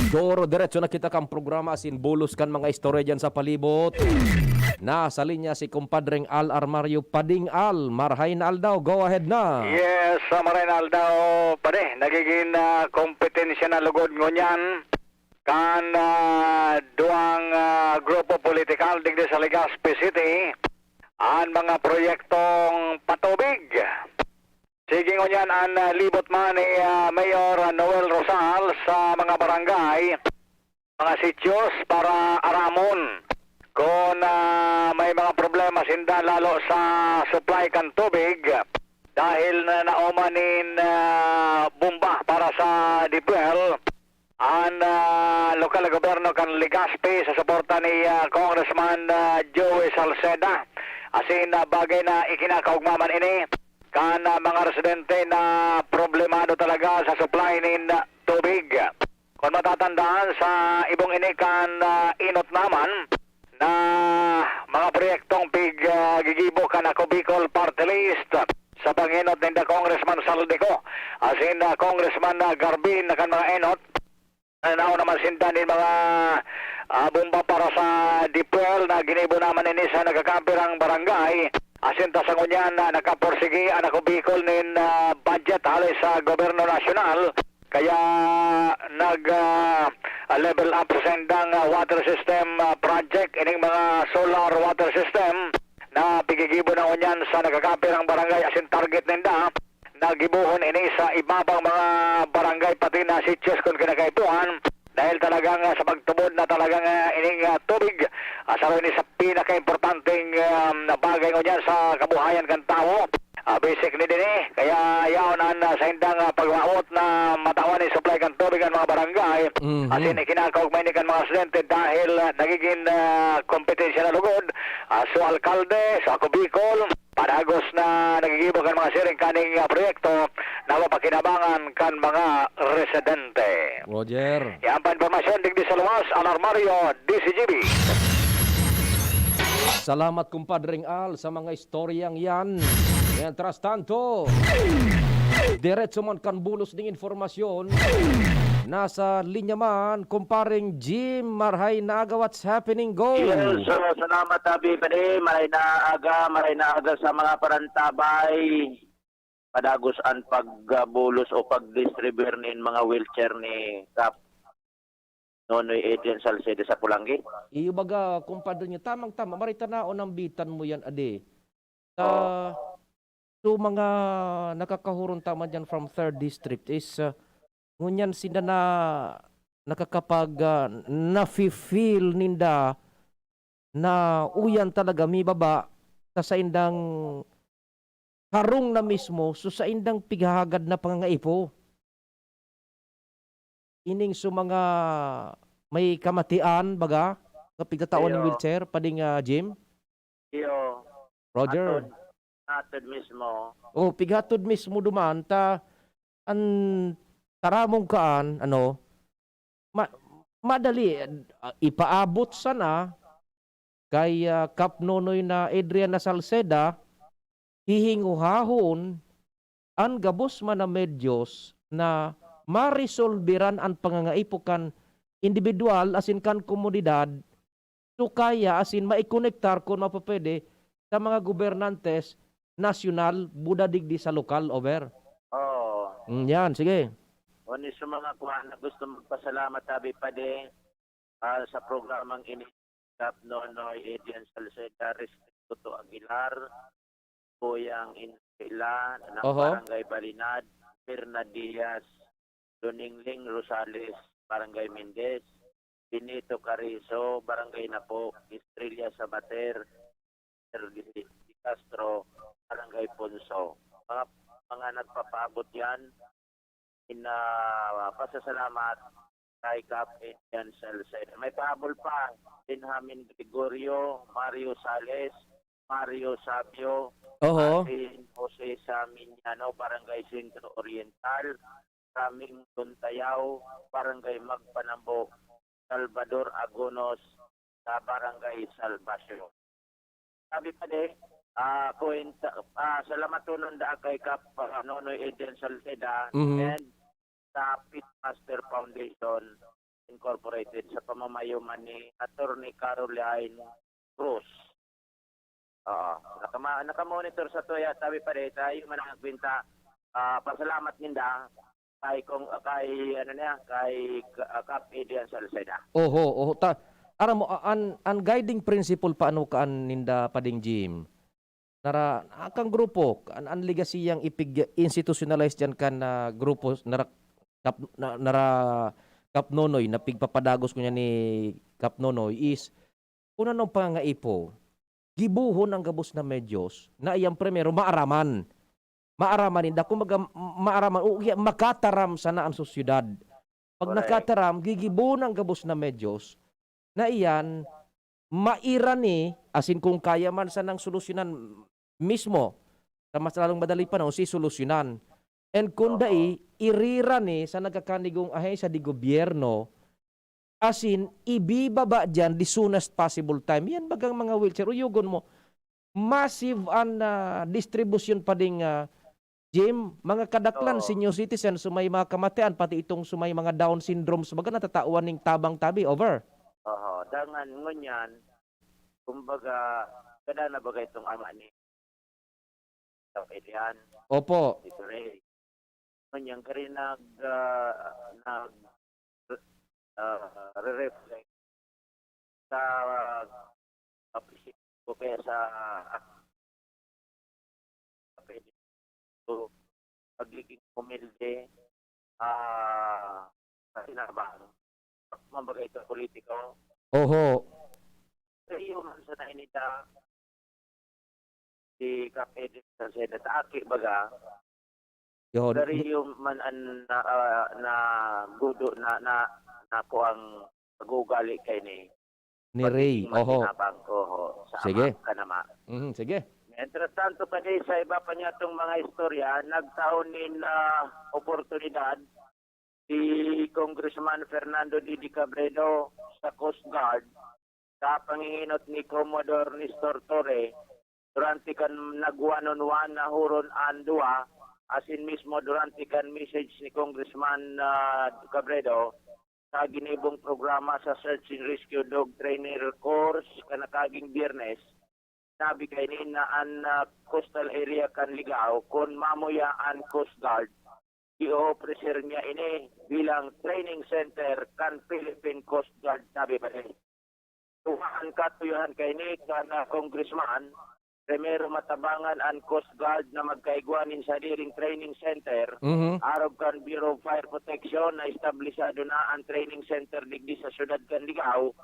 Doro, diretso na kita kan programa asin bulos kan mga istorya dyan sa palibot. Nasa linya si Kumpadreng Al Armario Pading. Al, marhay na aldaw, go ahead na. Yes, sa marhay na aldaw, pare, nagiging ah, kompetensya na lugod ngunyan kan ah, duwang ah, grupo politikal digdi sa Legazpi City an mga proyektong patubig. Sige ngunyan an ah, libot man ni ah, Mayor Noel Rosal sa mga barangay, mga sitios para aramon kung ah, may mga problema sinda lalo sa supply kan tubig dahil na nauma nin ah, bomba para sa Dipuel. An ah, lokal na gobyerno kan Legazpi sa suporta ni ah, Congressman ah, Joey Salceda. Asin ah, bagay na ikinakaugma man ini kan ah, mga residente na problemado talaga sa supply nin ah, tubig. Kung matatandaan sa ibong ini kan ah, inot naman, na mga proyektong pig ah, gigibo kan Ako Bicol Party List sa pangenot ninda Congressman Saldico asin ah, Congressman ah, Garbin na kan mga enot. Nanaw naman sinda nin mga ah, bomba para sa Dipuel na ginibo naman ini sa nagkakapirang barangay. Asin ta sa ngunyan na nakaporsigi an Ako Bicol nin ah, budget hali sa gobyerno nasyonal. Kaya nag ah, level up sa sindang ah, water system ah, project ining mga solar water system na pigigibo na ngunyan sa nagkakapirang barangay asin target ninda na gibohon ini sa ibabang mga barangay pati na sitios kun kinakaipuhan dahil talagang ah, sa pagtubod na talagang ah, ining ah, tubig ah, saro ini sa pinakaimportanteng ah, bagay ngunyan sa kabuhayan kan tawo. Ah, basic need ini, kaya yaon an, ah, saindang, ah, pagmawot na matawan nin supply kan tubig an mga barangay. Mhm. Asin ikinakaogma ini kan mga estudyante dahil, ah, nagigin, ah, kompetensya na lugod. Ah, so alkalde, so ako Bicol, padagos na nagigibo kan mga siring kaning, ah, proyekto na mapakinabangan kan mga residente. Roger. Yan pa impormasyon digdi sa luwas, Alar Mario, D Z G B. Salamat, kumpadreng Al, sa mga istoryang yan. Mientras tanto, diretso man kan bulos ning informasyon, nasa linya man, kumpareng Jim, marhay na aga, what's happening, go? Yes, so, salamat, Abi, pare. Maray na aga, maray na aga sa mga parantabay. Padagos an pagbulos o pag-distribute nin mga wheelchair ni Kap Nonoy Adrian Salceda sa Polangui. Iyo baga, kumpadre niya, tamang-tama, maray ta naon nambitan mo yan, ade. Sa, Oo. So, mga nakakahuron ta man diyan from third district is, ah, ngunyan sinda na nakakapag, ah, nafi-feel ninda na uyan talaga mibaba sa saindang harong na mismo, so saindang pighahagad na pangangaipo. Ining so mga may kamatian, baga, nga pigtatao ning Iyo. wheelchair, pading, ah, Jim? Iyo. Roger. Atod, atod mismo. Oh, pighatod mismo duman, ta, an taramong kaan, ano, ma-, madali, ah, ipaabot sana kay, ah, Kap Nonoy na Adrian na Salceda, hihinguhahon an gabos man na medyos na maresolberan an pangangaipo kan indibidwal asin kan komunidad, so kaya asin maikonektar kun mapapwede sa mga gobernantes nasyonal, buda digdi sa lokal, over. Oo. Mm, yan, sige. One sa mga kuwan na gusto magpasalamat, Abi Padi, ah, sa programang ini, Kap Nonoy Adrian Salceda, Restricto to Aguilar, Boyang Insuela, ng Oho. Barangay Balinad, Berna Diaz, Luningling Rosales, Barangay Mendez, Benito Carizo, Barangay Napo, Estrella Sabater, Sir Di Castro, Barangay Ponso. Mga, mga nagpapaabot yan, in, ah, pasasalamat kay Kap Adrian Salceda. May pahabol pa, Benjamin Gregorio, Mario Sales, Mario Sabio, Oho. asin Jose Saminiano, Barangay Centro Oriental, Raming Tuntayaw, Barangay Magpanambo, Salvador Agonos, sa Barangay Salvacion. Sabi pa di, ah, kwenta, ah, salamatonon daa kay Kap, ah, Nonoy Eden Salceda Mhm. and sa Pitmaster Foundation Incorporated sa pamamayo man ni Attorney Caroline Cruz. Oo, nakama-, nakamonitor sa tuya, sabi pa di, tayo man ang kwenta, ah, pasalamat ninda kay kung, kay, ano niya, kay K-, ah, Kap Adrian Salceda. Oho, oho. Ta-, aram mo, a-, an, an guiding principle paano kaan ninda, Pading Jim? Nara, akang grupo, an, an legacy yang ipig-institutionalize diyan kan, ah, grupo, nara, Kap, na, nara, Kap Nonoy, na pigpapadagos ko niya ni Kap Nonoy is, kung anong pangangaipo, gibohon ang gabos na medyos, na iyang primero, maaraman. Maaraman ninda, kumbaga, m-, maaraman, o kaya makataram sana ang sosyedad. Pag Correct. nakataram, gigibohon ang gabos na medyos, na iyan, mairani, asin kung kaya man sanang solusyonan mismo, sa mas lalong madaling panahon, si solusyonan. And kung Oo. dai, irirani sa nagkakanigong ahensya di gobyerno, asin, ibibaba diyan the soonest possible time. Yan bagang mga wheelchair, uyugon mo, massive an, ah, distribution pa ding, ah, Jim, mga kadaklan, Oo. senior citizen, so may mga kamatian, pati itong so may mga Down syndromes, baga natatawan ning tabang tabi, over. Oho, dangan ngunyan, kumbaga, kada na baga itong ama ni Kapilian, Opo. si Ray. Ngunyan, kari nag, ah, nag, ah, re-reflect sa, ah, ko kaya sa, ah, pagiging humilde, ah, sa sinabahan. Kumbaga ito, politiko. Oho. Pero yun, sa nainita, si Kap Edwin Salceda, ta aki baga, Yun. Pero yung man an na, ah, na gudo na, na, na kuang pag-uugali kay ni Ni Ray, pagiging oho. Makinabang, oho, sa Sige. Ama, kanama. Mhm, sige. Mientras tanto, kani sa iba pa niya tong mga istorya, nagtaon nin, ah, oportunidad si Congressman Fernando Didi Cabredo sa Coast Guard sa panginginot ni Commodore Nestor Torre durante kan nag-one-on-one na huron an duwa, asin mismo durante kan message ni Congressman, ah, Cabredo sa ginibong programa sa Search and Rescue Dog Trainer Course kanakaging Biyernes, sabi kaini na an, ah, coastal area kan Ligao, kun mamuya an Coast Guard, i-opreser niya ini bilang training center kan Philippine Coast Guard, sabi pa rin. Duwa an katuyohan kaini kan, ah, congressman, primero matabangan an Coast Guard na magkaigwa nin sadiring training center. Mhm. Arog kan Bureau of Fire Protection na establisado na an training center digdi sa siyudad kan Ligao,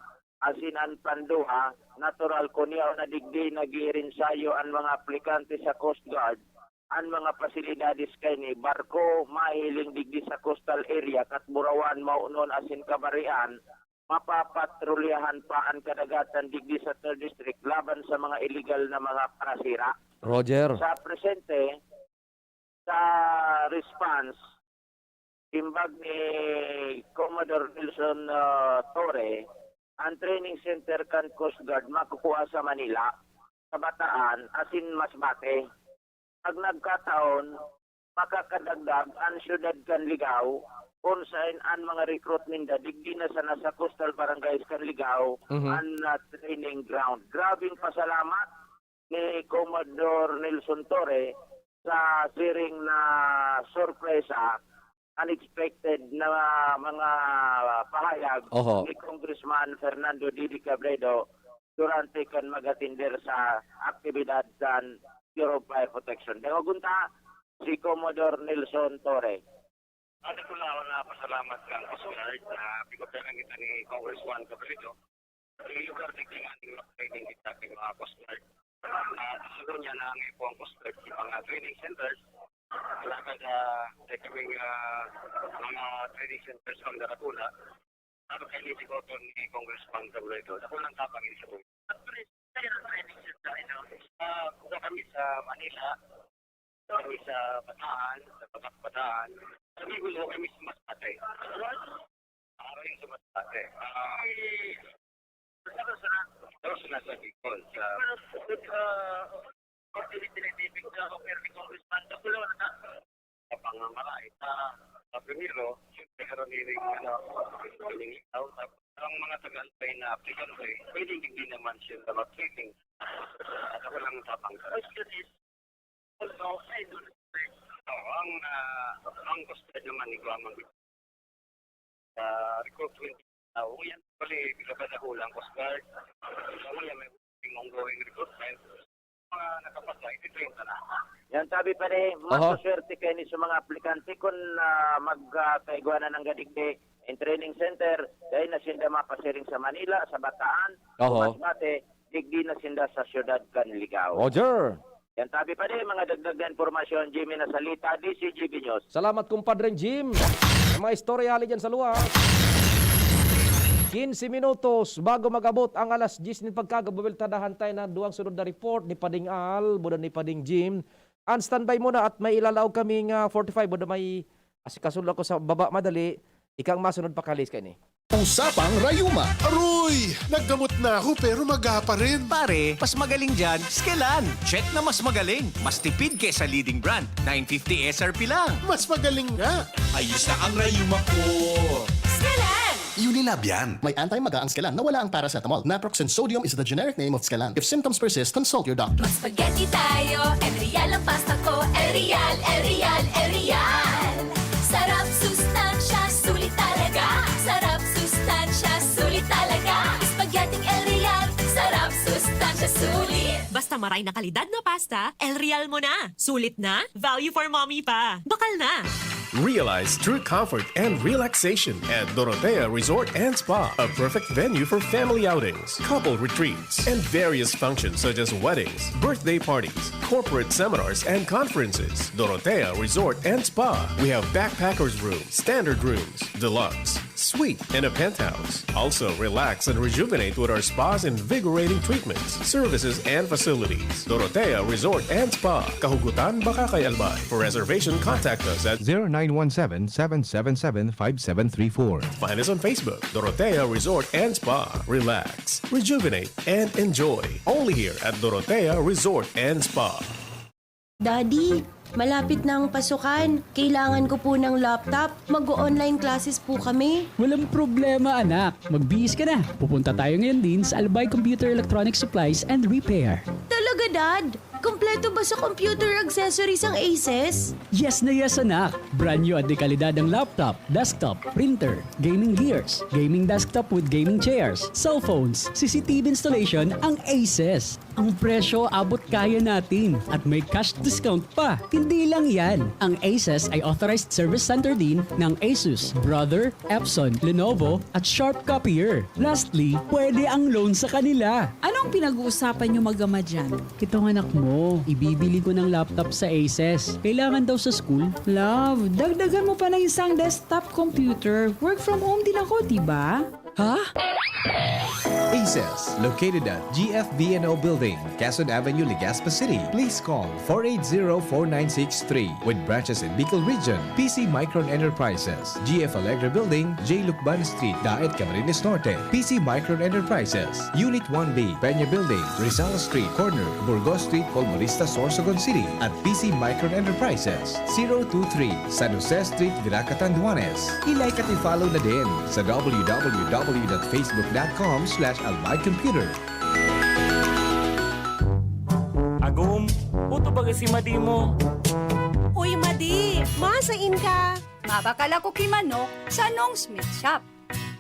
asin an panduha, natural kun yaon na digdi nag-iirensayo an mga aplikante sa Coast Guard. An mga pasilidades kaini, barko, mahihiling digdi sa coastal area, Catburawan, Maonon asin Cabarrian, mapapatrolyahan pa an kadagatan digdi sa third District laban sa mga iligal na mga parasira. Roger. Sa presente, sa response, simbag ni Commodore Nelson, ah, Torre, ang training center kan Coast Guard makukua sa Manila, sa Bataan, asin Masbate. Pag nagkataon, makakadagdag an siyudad kan Ligao, kun saen an mga recruit ninda digdi na sana sa coastal barangays kan Ligao, Mhm. an, ah, training ground. Grabing pasalamat ni Commodore Nelson Torre sa siring na sorpresa, unexpected na mga pahayag Oho. ni Congressman Fernando Didi Cabredo durante kan mag-atender sa aktibidad kan Bureau of Fire Protection. Dangogon ta si Commodore Nelson Torre. Ano po na, na pasalamat kan Coast Guard na pigobyanan kita ni Congressman Cabredo. Yung lugar na kailangan ng training kita ng mga Coast Guard. Ah, siguro niya na ang ipong Coast Guard yung mga training centers. Alagad, ah, sa kaming, ah, mga training centers pang Darapula. Ano kayo ni Boto ni Congressman Robredo? Ako lang kapag isa po. At training center, ano, ah, punta kami sa Manila, kami sa Bataan, sa Batak Bataan. Sabi ko, kami sa Masbate. Araw yung sa Masbate. Ah, Pero sa, pero sa nasa Bicol, sa Pero, ah, pag tinitinitimig na ako, pero ni Congressman, sa Pulo, na sa pangangalain, sa, sa primero, siyempre, karoon din yung, ano, yung ikaw, tapos ang mga taga-Albay na aplikante, pwede hindi naman sila mag-training. At ako lang tapang ka. Question is, also, I don't expect, Oo, ang, ah, ang gusto naman ni Guamang sa recruitment na uwi yan. Bali, pinapasa ko lang Coast Guard. Sa uwi yan, may ongoing recruitment. Mga nakapasa, ititrain ka na. Yan, sabi pa ni, Oho. Masuswerte kayo ni sa mga aplikante kung, ah, mag, ah, kaigwanan ng gadigdi in training center, dahil na sinda mapasiring sa Manila, sa Bataan, Oho. Masbate, digdi na sinda sa siyudad kan Ligao. Roger. Yan, tabi pa din, mga dagdag na impormasyon, Jimmy Nasalita, D C G B News. Salamat, kumpadreng Jim. Ang mga istorya hali dyan sa luwas. Quince minutos bago mag-abot ang alas diyes nin pagkagabi, buwelta, dahan tayo na duwang sunod na report ni Pading Al, buda ni Pading Jim. And standby muna at may ilalaog kami nga forty-five, buda may asikasul ako sa baba madali. Ikang masunod pa kalis kaini. Usapang Rayuma. Aroy! Naggamot na ako pero maga pa rin. Pare, mas magaling dyan, Skelan. Check na mas magaling. Mas tipid kesa leading brand. Nine fifty S R P lang. Mas magaling nga. Ayos na ang rayuma ko. Skelan! Unilab yan. May anti-maga ang Skelan na wala ang paracetamol. Naproxen sodium is the generic name of Skelan. If symptoms persist, consult your doctor. Mag-spaghetti tayo, El Real ang pasta ko. El Real, El Real, El Real. Sarap, sustansya, sulit talaga. Sarap, sustansya, sulit talaga. Spaghetti El Real. Sarap, sustansya, sulit. Basta maray na kalidad na pasta, El Real mo na. Sulit na, value for mommy pa. Bakal na. Realize true comfort and relaxation at Dorotea Resort and Spa, a perfect venue for family outings, couple retreats, and various functions such as weddings, birthday parties, corporate seminars and conferences. Dorotea Resort and Spa. We have backpackers room, standard rooms, deluxe, suite, and a penthouse. Also, relax and rejuvenate with our spa's invigorating treatments, services, and facilities. Dorotea Resort and Spa, Kahugutan, Bacacay, Albay. For reservation, contact us at zero nine one seven, seven seven seven, five seven three four. Find us on Facebook, Dorotea Resort and Spa. Relax, rejuvenate, and enjoy. Only here at Dorotea Resort and Spa. Daddy, malapit na ang pasukan. Kailangan ko po ng laptop. Mag-o-online classes po kami. Walang problema, anak. Magbihis ka na. Pupunta tayo ngayon din sa Albay Computer Electronic Supplies and Repair. Talaga, Dad? Kompleto ba sa computer accessories ang Aces? Yes na yes, anak. Brand new at dekalidad ang laptop, desktop, printer, gaming gears, gaming desktop with gaming chairs, cellphones, C C T V installation ang Aces. Ang presyo, abot kaya natin at may cash discount pa. Hindi lang yan. Ang Aces ay authorized service center din ng Asus, Brother, Epson, Lenovo, at Sharp Copier. Lastly, pwede ang loan sa kanila. Anong pinag-uusapan niyo mag-ama dyan? Itong anak mo, ibibili ko ng laptop sa Aces. Kailangan daw sa school. Love, dagdagan mo pa ng isang desktop computer. Work from home din ako, di ba? Ha? Aces, located at G F V N O Building, Quezon Avenue, Legazpi City. Please call four eight zero, four nine six three. With branches in Bicol Region, P C Micron Enterprises, G F Alegre Building, J Lucban Street, Daet, Camarines Norte. P C Micron Enterprises, Unit one B, Peña Building, Rizal Street, corner Burgos Street, Polmonista, Sorsogon City, at P C Micron Enterprises, zero two three, San Jose Street, Virac, Catanduanes. I-like at i-follow na din sa w w w dot facebook dot com slash albay computer. Agom, puto baga si Madi mo. Uy, Madi! Masain ka? Mabakal ako ki manok sa Nong's Meat Shop.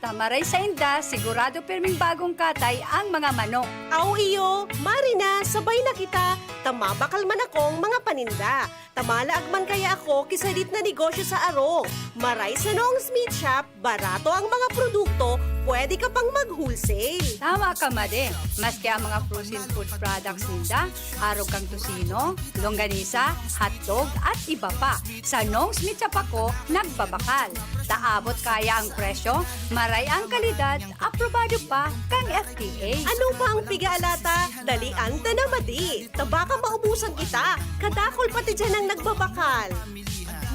Ta maray sainda, sigurado pirming bagong katay ang mga manok. Aw iyo, mari na, sabay na kita, ta mabakal man akong mga paninda. Ta malaag man kaya ako ki sadit na negosyo sa arog. Maray sa Nong's Meat Shop, barato ang mga produkto, pwede ka pang mag-wholesale. Tama ka, Madi. Maski ang mga frozen food products ninda, arog kan tocino, longganisa, hotdog, at iba pa. Sa Nong's Meat Shop ako nagbabakal. Ta abot kaya ang presyo, maray ang kalidad, aprobado pa kan F D A. Ano pa ang piga-alata? Dalian ta na, Madi. Ta baka maubusan kita. Kadakul pati diyan ang nagbabakal.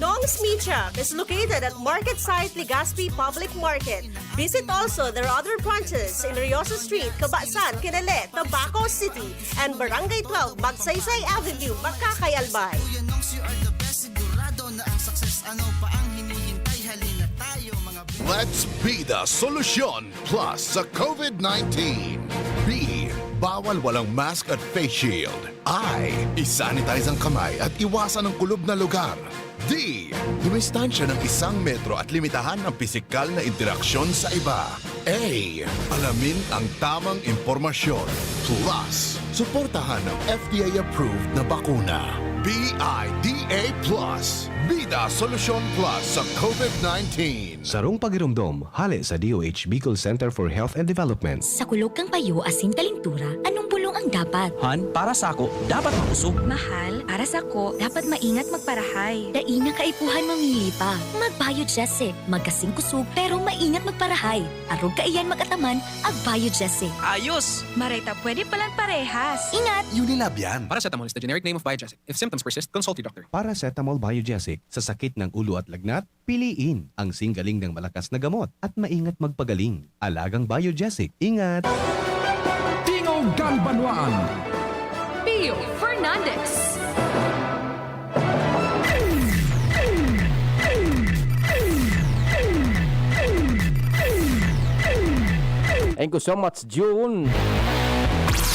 Nong's Meat Shop is located at Market Site, Legazpi Public Market. Visit also their other branches in Riosa Street, Cabasan, Kinale, Tabaco City, and Barangay twelve, Magsaysay Avenue, Bacacay, Albay. Kuya Nongs, you are the best. Sigurado na ang success. Ano pa ang hinihintay? Halina tayo, mga Let's be the solution plus sa covid nineteen. B, bawal walang mask at face shield. I, isanitize ang kamay at iwasan ang kulob na lugar. D, dumistansya ng isang metro at limitahan ang pisikal na interaksyon sa iba. A, alamin ang tamang impormasyon. Plus, suportahan ang F D A-approved na bakuna. B I D A plus, Bida Solusyon Plus sa covid nineteen. Sarong pagiromdom, hale sa D O H Bicol Center for Health and Development. Sa kulog kan payo asin kalintura, anong bulong ang dapat? Han, para sako, dapat makusog. Mahal, para sako, dapat maingat magparahay. Dai na kaipuhan mamili pa. Mag-Biogesic. Magkasing kusog, pero maingat magparahay. Arog kaiyan mag-ataman, ag-Biogesic. Ayos! Maray ta pwede palan parehas. Ingat! Unilab yan. Paracetamol is the generic name of Biogesic. If symptoms persist, consult your doctor. Paracetamol Biogesic. Sa sakit ng ulo at lagnat, piliin ang singgaling ng malakas na gamot at maingat magpagaling. Alagang Biogesic. Ingat! Tingog kan Banwaan. Pio Fernandez. Thank you so much, June.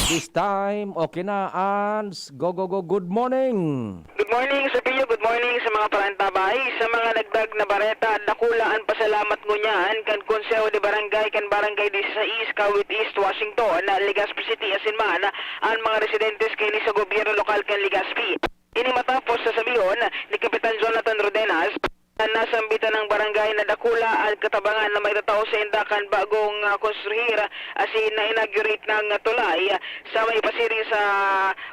This time, okay na, Ans. Go, go, go. Good morning. Good morning sa iyo, good morning sa mga parantabay. Sa mga nagdag na bareta, dakula an pasalamat ngunyan kan Konseho de Barangay kan Barangay disisais, Kawit East, Washington, Legazpi City, asin man an mga residentes kaini sa gobyerno lokal kan Legazpi. Ini matapos sa sabihon ni Kapitan Jonathan Rodenas, na nasambitan ng barangay na dakula an Tabangan na may tatao sa inda kan bagong, ah, konstruhir asin na-inaugurate nang tulay sa may pasiring sa,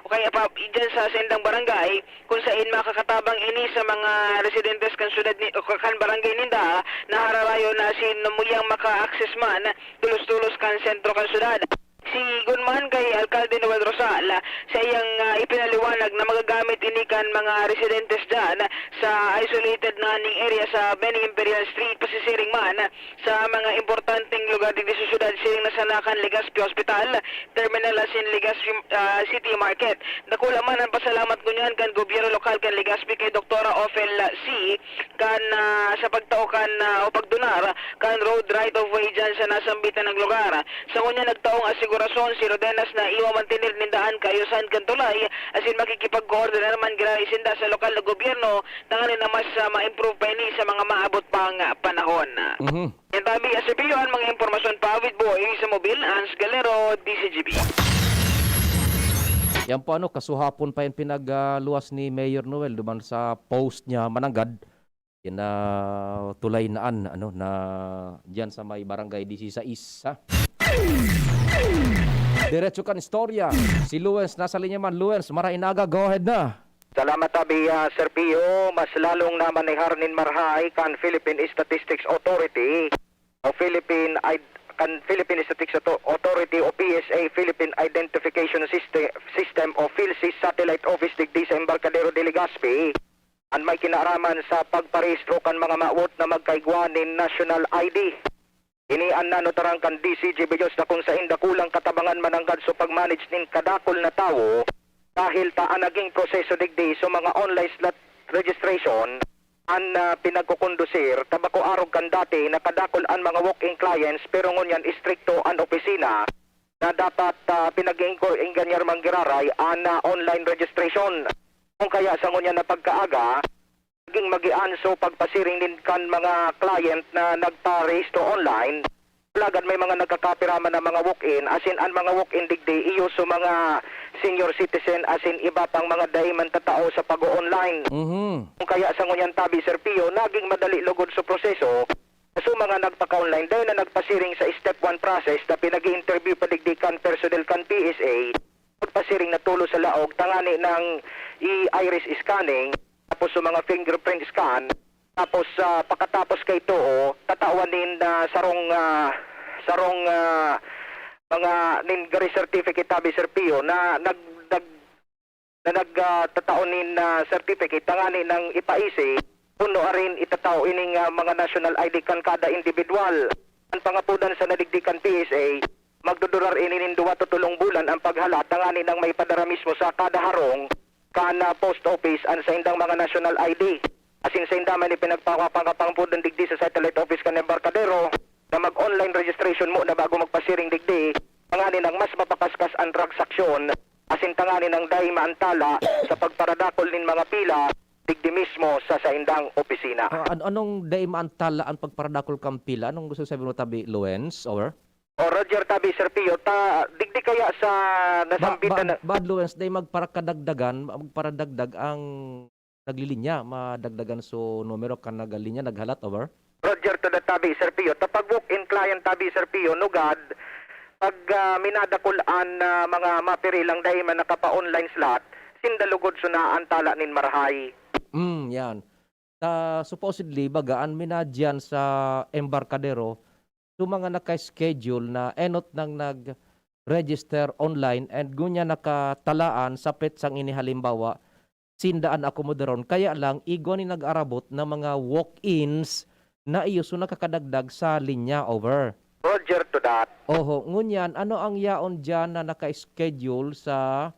o kaya pa, dyan sa, sa indang barangay, kung sain makakatabang ini sa mga residentes kan syudad ni, o kan barangay ninda na hararayon na asin muyang maka-access man tulos-tulos kan sentro kan syudad. Sigon man kay Alkalde Noel Rosal, sa iyang, ah, ipinaliwanag na magagamit ini kan mga residentes dyan sa isolated na ning area sa Benny Imperial Street, pasisiring man sa mga importanteng lugar digdi sa syudad, siring na sana kan Legazpi Hospital, terminal asin Legazpi, ah, City Market. Dakula man ang pasalamat ngunyan kan gobyerno lokal kan Legazpi kay Doktora Ophel C kan, ah, sa pagtao kan, ah, o pagdunar kan road right of way dyan sa nasambitan ng lugar. Sa ngunyan nagtaong asigurasyon si Rodenas na iwa mantener ninda an kaayusan kan tulay asin makikipagkoordinar man giraray sinda sa lokal na gobyerno tanganing na mas, ah, ma-improve pa ini sa mga maabot pang, ah, panahon. Mhm. Yan tabi, ah, sa Pio, ang mga impormasyon pa with Boy sa Mobil, Hans Galero, D C G B. Yan po, ano, kasuhapon pa yung pinagluwas ni Mayor Noel duman sa post niya, mananggad. Yan na tulay na an, ano, na diyan sa may barangay disisais, ha? Diretso kan istorya. Si Luens nasa linya man. Luens, marahay na aga, go ahead na. Salamat tabi, ah, Sir Pio. Mas lalong namanihar nin marahay kan Philippine Statistics Authority o Philippine Id-, kan Philippine Statistics Auto-, Authority o P S A, Philippine Identification Syste-, System o PhilSys Satellite Office digdi sa Embarcadero de Legazpi an may kinaaraman sa pagparehistro kan mga mawot na magkaigwa nin national I D. Ini an nanutaran kan D C G B Diyos na kung sain dakulang katabangan mananggad sa pag-manage nin kadakul na tawo, dahil ta an naging proseso digdi sa mga online slot registration an, ah, pinagkukondusir, ta bako arog kan dati na kadakul an mga walk-in clients, pero ngunyan istrikto an opisina na dapat, ah, pinag-iingko-, inganyar man giraray an, ah, online registration. Kung kaya sa ngunyan na pagkaaga, naging magian so pagpasiring nin kan mga client na nagparehistro online. Alagad may mga nagkakapira man na mga walk-in, asin an mga walk-in digdi iyo so mga senior citizen asin iba pang mga dai man tatao sa pag-o-online. Mhm. Kung kaya sa ngunyan tabi, Sir Pio, naging madali lugod so proseso. So mga nagpaka-online, dai na nagpasiring sa step one process na pinag-i-interview pa digdi kan personnel kan P S A, pagpasiring na tulos sa laog tangani ng i-iris scanning, tapos sa mga fingerprint scan, tapos, ah, pakatapos kay too, tatawan nin, ah, sarong, ah, sarong, ah, mga nin gari certificate tabi, Sir Pio, na nag-, nag-, na nag, ah, tatao nin, ah, certificate tangani nang ipaisi, puno arin itatao ining, ah, mga national I D kan kada individual. Ang pangapudan sa nadigdi kan P S A, magdudurar ini nin duwa to tolong bulan ang paghala tangani nang maipadara mismo sa kada harong kan, ah, post office an saindang mga national I D. Asin sainda man ipinagpakapangapangpudan digdi sa satellite office kan Embarcadero na mag-online registration muna bago magpasiring digdi, tanganing mas mapakaskas an transaksyon, asin tanganing dai maantala sa pagparadakol nin mga pila digdi mismo sa saindang opisina. Ah, an-, anong dai maantala an pagparadakol kan pila? Anong gusto sabihin mo, tabi, Luens, over? O, Roger, tabi, Sir Pio, ta, digdi kaya sa Ba-, nasambitan ba-, na bad, Luens, dai magparakadagdagan, magparadagdag ang naglilinya, madagdagan so numero kan naglinya, naghalat, over? Roger to that, tabi, Sir Pio. Ta pag walk-in client, tabi, Sir Pio, nugad, pag, ah, minadakul an, ah, mga mapirilang dai man nakapa-online slot, sinda lugod so naantala nin marahay. Mm, yan. Ta supposedly, baga, an minadyan sa Embarcadero, so mga naka-schedule na enot nang nag-register online and ngunyan nakatalaan sa petsang ini, halimbawa, sinda an akomodaron. Kaya lang, igwa nin nag-arabot na mga walk-ins na iyo so nakakadagdag sa linya, over. Roger to that. Oho, ngunyan, ano ang yaon diyan na naka-schedule sa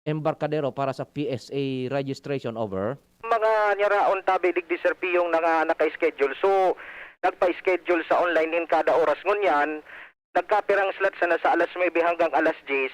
Embarcadero para sa P S A registration, over? Mga nyaraon tabi digdi, Sir Pio, na nga naka-schedule. So, nagpa-schedule sa online nin kada oras ngunyan. Nagkapirang slot sana sa alas nuebe hanggang alas diyes.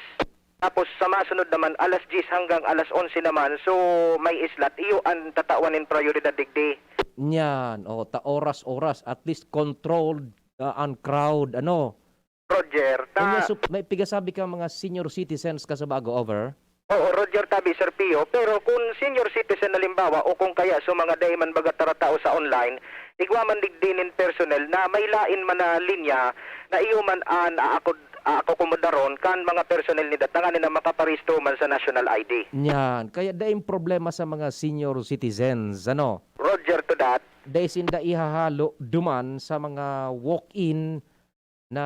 Tapos sa masunod naman, alas diyes hanggang alas onse naman. So, may slot. Iyo an tatawan nin prioridad digdi. Nyan, o, ta oras-oras, at least controlled, ah, an crowd, ano? Roger, ta Unya, so, may pigasabi ka mga senior citizens ka sa bago, over? Oo, Roger, tabi, Sir Pio, pero kung senior citizen halimbawa o kung kaya sa mga dai man baga taratao sa online, igwa man digdi nin personnel na may lain man na linya na iyo man an aakod-, aakomodaron kan mga personnel ninda tanganing na makaparehistro man sa national I D. Nyan, kaya daing problema sa mga senior citizens, ano? Roger to that. Dai sinda ihahalo duman sa mga walk-in na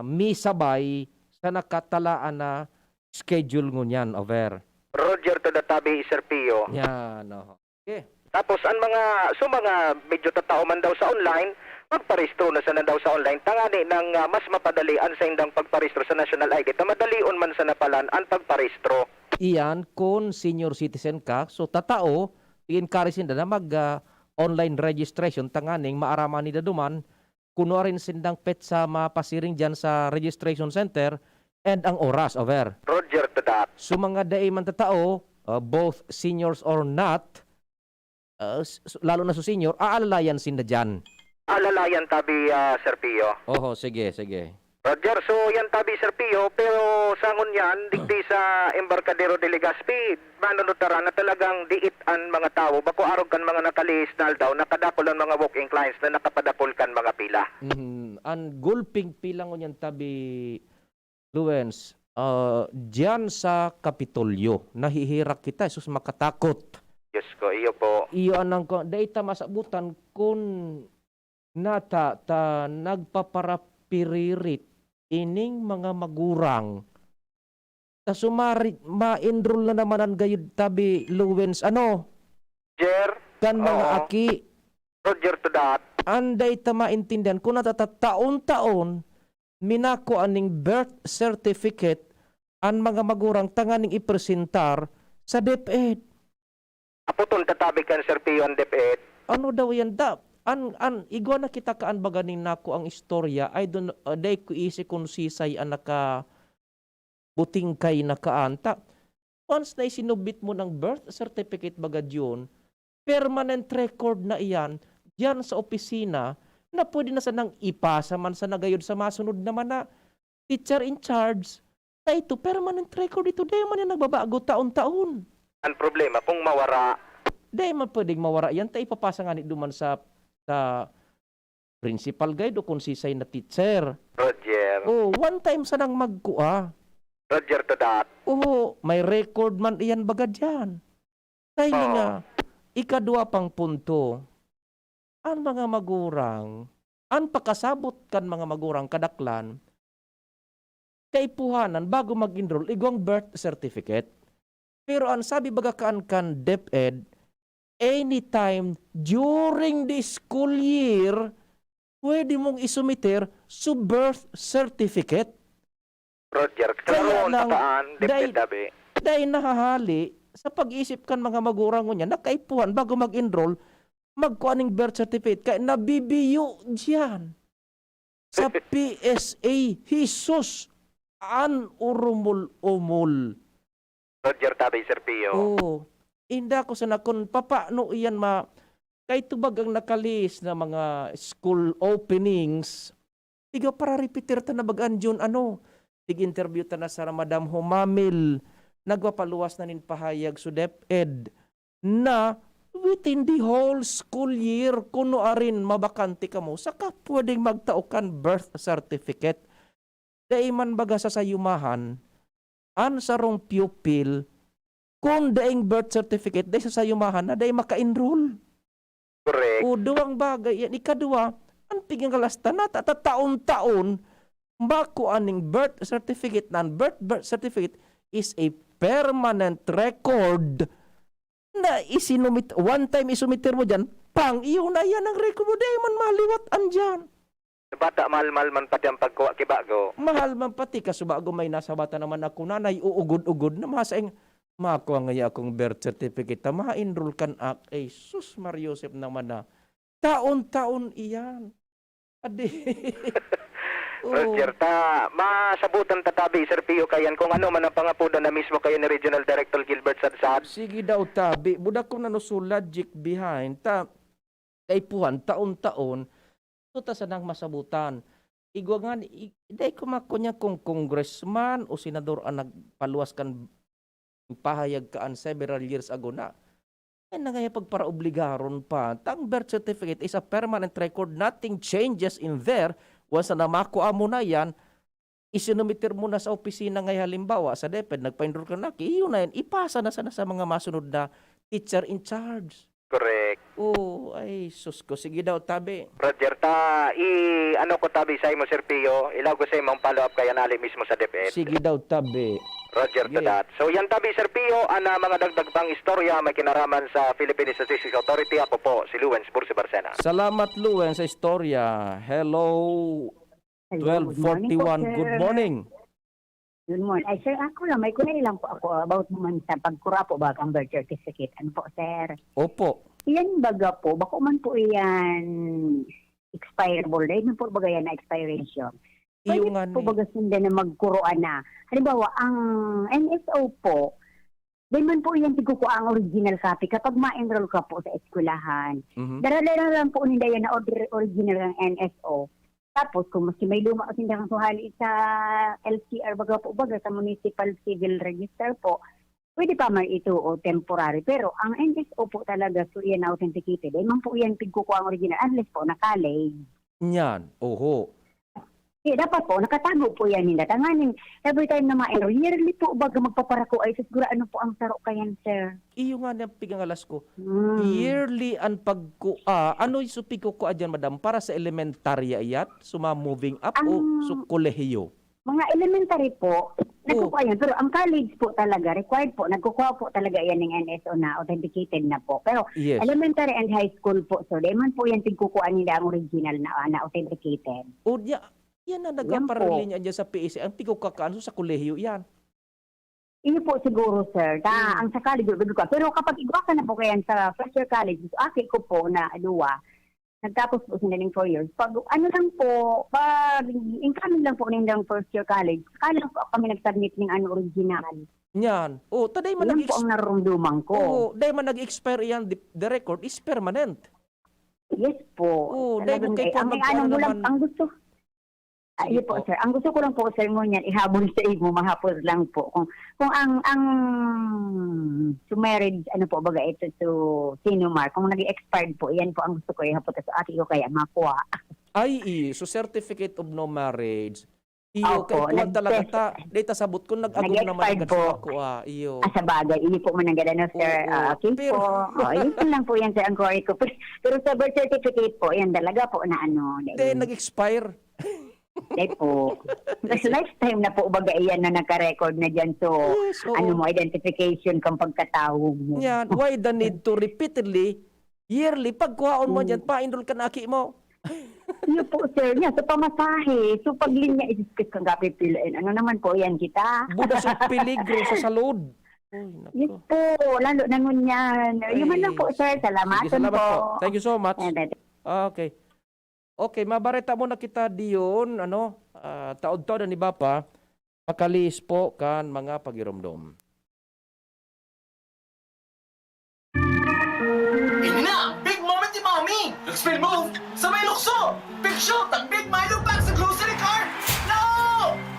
misabay sa nakatalaan na schedule ngunyan, over. Roger to the tabi, Sir Pio. Yan, oho. Okay. Tapos ang mga, so mga medyo tatao man daw sa online, magparehistro na sana daw sa online, tangani nang, ah, mas mapadali an saindang pagparehistro sa national I D, ta madalion man sana palan an pagparehistro. Iyan, kun senior citizen ka, so tatao, i-encourage sinda na mag, ah, online registration, tanganing maaraman nida duman kunuarin sindang petsa mapasiring diyan sa registration center and ang oras, over. Roger to that. So, mga dai man tatao, uh, both seniors or not, uh, s-, s-, lalo na sa senior, aalalayan sinda diyan. Alalayan tabi, ah, Sir Pio. Oho, sige, sige. Roger, so yan tabi, Sir Pio, pero sa ngunyan, digdi sa Embarcadero de Legazpi, manunutaran na talagang diit an mga tawo, bako arog kan mga nakalihis na aldaw, nakadakul an mga walk-in clients na nakapadakul kan mga pila. Mhm. An gulping pila ngunyan tabi, Luens, ah, diyan sa Kapitolyo, nahihirak kita, sus, makatakot. Diyos ko, iyo po. Iyo anang ko, dai ta masabutan kun nata ta nagpaparapiririt ining mga magurang. Ta sumari, ma-enroll na naman an gayud tabi, Luens, ano? Jer? Kan mga Oo. Aki. Roger to that. An dai ta maintindihan, kun nata ta taon-taon, minakua ning birth certificate an mga magurang tanganing ipresentar sa DepEd. Apoton ta tabi kan Sir Pio an DepEd. Ano daw yan, da-, an, an, igwa na kita kaan baga ning nakuang istorya, I don't, uh, dai ko isi kun sisay an naka-, buting kay nakaan. Ta, once na isinubmit mo ng birth certificate baga diyon, permanent record na iyan diyan sa opisina na pwede na sanang ipasa man sa nagayod sa masunod naman na teacher in charge. Ta ito, permanent record ito. Dai man yan nagbabago taon-taon. Ang problema, kung mawara. Dai man pwedeng mawara yan. Ta ipapasa nga ni duman sa, sa principal guide o kung sisay na teacher. Roger. Oh, one time sanang magkua. Roger to that. Oo, may record man iyan baga diyan. Kaya Oo. nga, ikadwa pang punto, ang mga magurang, ang pakasabot kan mga magurang kadaklan, kaipuhanan bago mag-enroll, igwang birth certificate. Pero ang sabi baga kaan kan DepEd, anytime during the school year, pwede mong isumiter su birth certificate. Roger, Kaya klaro ang lang, takaan, dai, DepEd tabi. dai nahahali sa pag-isip kan mga magurang ngunyan na kaipuhan bago mag-enroll, magkua ning birth certificate. Kaya nabibiyo diyan sa P S A, Jesus, an urumol-umol. Roger tabi, Sir Pio. Oo. Inda ko sana kun papano iyan ma-, kay tubag ang nakalihis na mga school openings, Tiga para repetir ta na baga an June, ano, tig-interview ta na sa Madam Humamil, nagpapaluwas na nin pahayag sa DepEd na within the whole school year, kuno arin mabakante kamo, saka pwedeng magtao kan birth certificate. Dai man baga sa sayumahan, an sarong pupil, kun daing birth certificate, dai sa sayumahan na dai maka-enroll. Correct. O, duwang bagay yan. Ikadwa, an pigingalasta na ta-, ta-, taon-taon, bako aning birth certificate, na an birth, birth certificate is a permanent record na isinumit-, one time isumiter mo dyan, pang, iyo na yan ang record mo, dai man maliwat an dyan. Sa bata, mahal-mahal man pati ang pagkuha ki bago. Mahal man pati, kasubago may nasa bata naman ako, nanay, uugod-ugod na masaing, "Makua ngaya akong birth certificate, ta ma-enroll kan ak." Ay, sus, Mar Joseph naman na. Taon-taon iyan. Adi. Oo. Roger, ta, masabutan ta tabi, Sir Pio, kayan, kung ano man ang pangapodan na mismo kayo ni Regional Director Gilbert Sadsad. Sige daw, tabi. Budak ko na no, so logic behind. Ta, kaipuhan, taon-taon, so ta sanang masabutan. Igwa nga ni, i-, dai ko makunya kung congressman o senador ang nagpaluwas kan Pahayag kaan several years ago na. Ay, nangaya pagparaobligaron pa. Tang birth certificate is a permanent record. Nothing changes in there. Once na makua mo na yan, isinumiter mo na sa opisina ngay halimbawa, sa DepEd, nagpa-enroll ka na, iyo na yan, ipasa na sana sa mga masunod na teacher in charge. Correct. Oh, ay, sus ko. Sige daw, tabi. Roger, ta, i, ano ko tabi sa imo, Sir Pio, ilaw ko sa imong follow-up kaya nali mismo sa DepEd. Sige daw, tabi. Roger to Sige. that. So yan tabi, Sir Pio, ang ah, mga dagdag pang istorya may kinaraman sa Philippine Statistics Authority. Ako po, si Luwens Bursi Barcena. Salamat, Luwen, sa istorya. Hello, Hello, good morning po, twelve forty-one. sir. Good morning. Good morning. Ay, sir, ako lang, may query lang po ako about naman sa pagkura po ba ang birth certificate. Ano po, sir? Opo. Yan baga po, bako man po yan expirable. Dahil man po baga yan na expiration. Iyo Pwede nga po ni. Baga sila na magkuruan na. Halimbawa, ang N S O po, dahil man po yan, tigkukua ang original copy kapag ma-enroll ka po sa eskwelahan. Mhm. Dara-dara lang po ninda yan na order original ng N S O. Tapos, kung maski may luma o sindang suhali sa L C R, baga po, baga sa Municipal Civil Register po, pwede pa man ito o temporary. Pero ang N S O po talaga, so yan authenticated. Ay, man po yan, tigkukua ang original, unless po, nakalay. Yan. Oho. Kaya dapat po, nakatago po yan nila. Tanganing, every time na ma-enroll, yearly po, baga magpaparako ay, siguro ano po ang saro kayan, sir? Iyo nga ni ang pigangalas ko. Hmm. Yearly ang pagkua. Ano yung pigkukua dyan, madam? Para sa elementarya iyan? So, mga moving up o Ang- so kolehiyo? Mga elementary po, Oo. nagkukuha yan. Pero ang college po talaga, required po, nagkukuha po talaga yan ng N S O na authenticated na po. Pero Yes. elementary and high school po, so di man po yan tigkukuha nila ang original na, na authenticated. O niya, yan na Yan nagpaparelinya po. Dyan sa P S A. Ang pigkukuhaan so sa kolehiyo yan. Iyo po siguro, sir. Ta, Mm. Ang sa college, bibig ko. Pero kapag igwa ka na po kayan sa first year college, so, aki ko po na duwa, nagtapos po sila ng four years. Pag ano lang po, pag incoming lang po nindang first year college, saka lang po kami nag-submit ng ano original. Yan. O, taday man Yan nag-ex- po ang narumduman ko. Oo, dahil man nag-expire yan, the, the record is permanent. Yes po. Oo, dahil Talagang mo kay eh, ang, Kuan, ano ano mo lang, naman? Ang gusto, ah, Sige yun po, po. Sir. Ang gusto ko lang po, sir, ngunyan, ihabol sa imo, mahapos lang po. Kung, kung ang, ang to marriage, ano po, baga ito, to Sinumar, kung nag-expired po, yan po ang gusto ko ihapot sa aki ko, kaya makuha. Ay, i, so certificate of no marriage. Iyo, Opo, kay kuwan talaga nag-, ta. Dahil ta sabot ko, nag-agom naman nag-expired agad po. sa ako, ah. Iyo. Ah, sa bagay, iyo po man ang ganda, no, sir. Oo, Ah, okay pero po. Oh, yun po lang po yan, sir, ang query ko. Pero, pero sa birth certificate po, yan talaga po na ano. Hindi, nag-expire. Hindi po. Mas lifetime na po, baga iyan na nagka-record na dyan. So, Yes, oo. ano mo, identification kang pagkatao mo. Yan, why the need to repeatedly, yearly, pagkuhaon mo Mm. dyan, pa-enroll ka na aki mo. Yun po, sir. Yan, sa pamasahe. So, paglinya, isis kang kapipilain. Ano naman po yan kita? Buda sa peligro sa salud. Uy, Yes nako. po, lalo na ngunyan. Yun man lang po, Ay, sir. Salamat sige, salamat po. po. Thank you so much. Ayan, ayan. Ah, okay. Okay, mabareta mo na kita diyon, ano, ah, taod-taod an iba pa, makalihis po kan mga pagiromdom. Ini na ang big moment ni Mommy! Nag-spin move, sabay lukso! Big shot ang Big Milo pack sa grocery cart! No!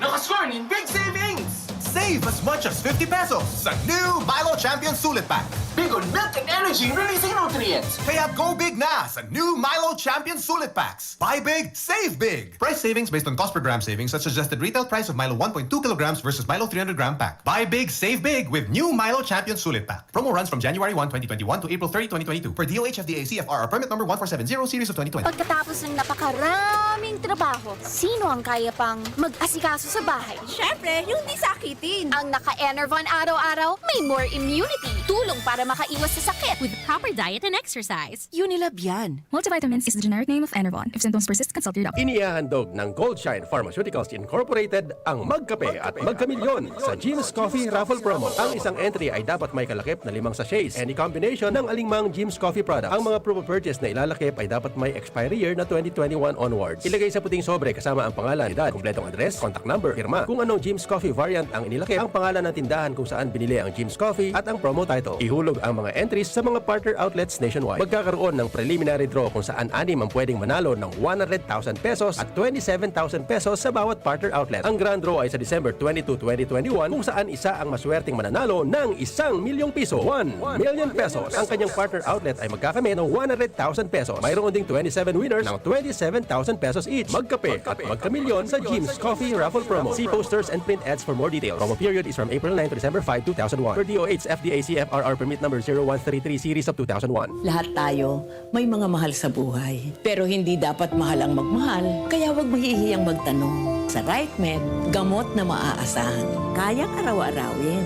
Nakascore nin big savings! Save as much as fifty pesos sa new Milo Champion Sulit Pack. Big on milk and energy releasing nutrients! Kaya go big na sa new Milo Champion Sulit Packs. Buy big, save big. Price savings based on cost per gram savings at suggested retail price of Milo one point two kilograms versus Milo three hundred gram pack. Buy big, save big with new Milo Champion Sulit Pack. Promo runs from January one, twenty twenty-one to April thirty, twenty twenty-two, per D O H F D A C F R or permit number one four seven zero series of twenty twenty. Pagkatapos ng napakaraming trabaho, sino ang kaya pang mag-asikaso sa bahay? Siyempre, yung di sakitin. Ang naka-Enervon araw-araw, may more immunity. Tulong para makaiwas sa sakit. With proper diet and exercise. Unilab yan. Multivitamins is the generic name of Enervon. If symptoms persist, consult your doctor. Inihahandog ng Goldshine Pharmaceuticals Incorporated ang Magkape at Magkamilyon sa Jim's Coffee Raffle Promo. Ang isang entry ay dapat may kalakip na limang sachets. Any combination ng alingmang Jim's Coffee product. Ang mga proof of purchase na ilalakip ay dapat may expiry year na twenty twenty-one onwards. Ilagay sa puting sobre kasama ang pangalan, edad, kompletong address, contact number, pirma. Kung anong Jim's Coffee variant ang inilakip, ang pangalan ng tindahan kung saan binili ang Jim's Coffee at ang promo title. Ihulog ang mga entries sa mga partner outlets nationwide. Magkakaroon ng preliminary draw kung saan anim ang pwedeng manalo ng one hundred thousand pesos at twenty-seven thousand pesos sa bawat partner outlet. Ang grand draw ay sa December twenty-two, twenty twenty-one, kung saan isa ang maswerteng mananalo ng isang milyong piso, one million pesos. Ang kanyang partner outlet ay magkakamit ng one hundred thousand pesos. Mayroon ding twenty-seven winners ng twenty-seven thousand pesos each. Magkape at magkamilyon sa Jim's Coffee Raffle Promo. See posters and print ads for more details. Promo period is from April nine to December five, two thousand one. Per D O H F D A C F R R Permit Number zero one three three Series of two thousand one. Lahat tayo may mga mahal sa buhay. Pero hindi dapat mahal ang magmahal, kaya huwag mahihiyang magtanong. Sa RightMed, gamot na maaasahan. Kayang araw-arawin.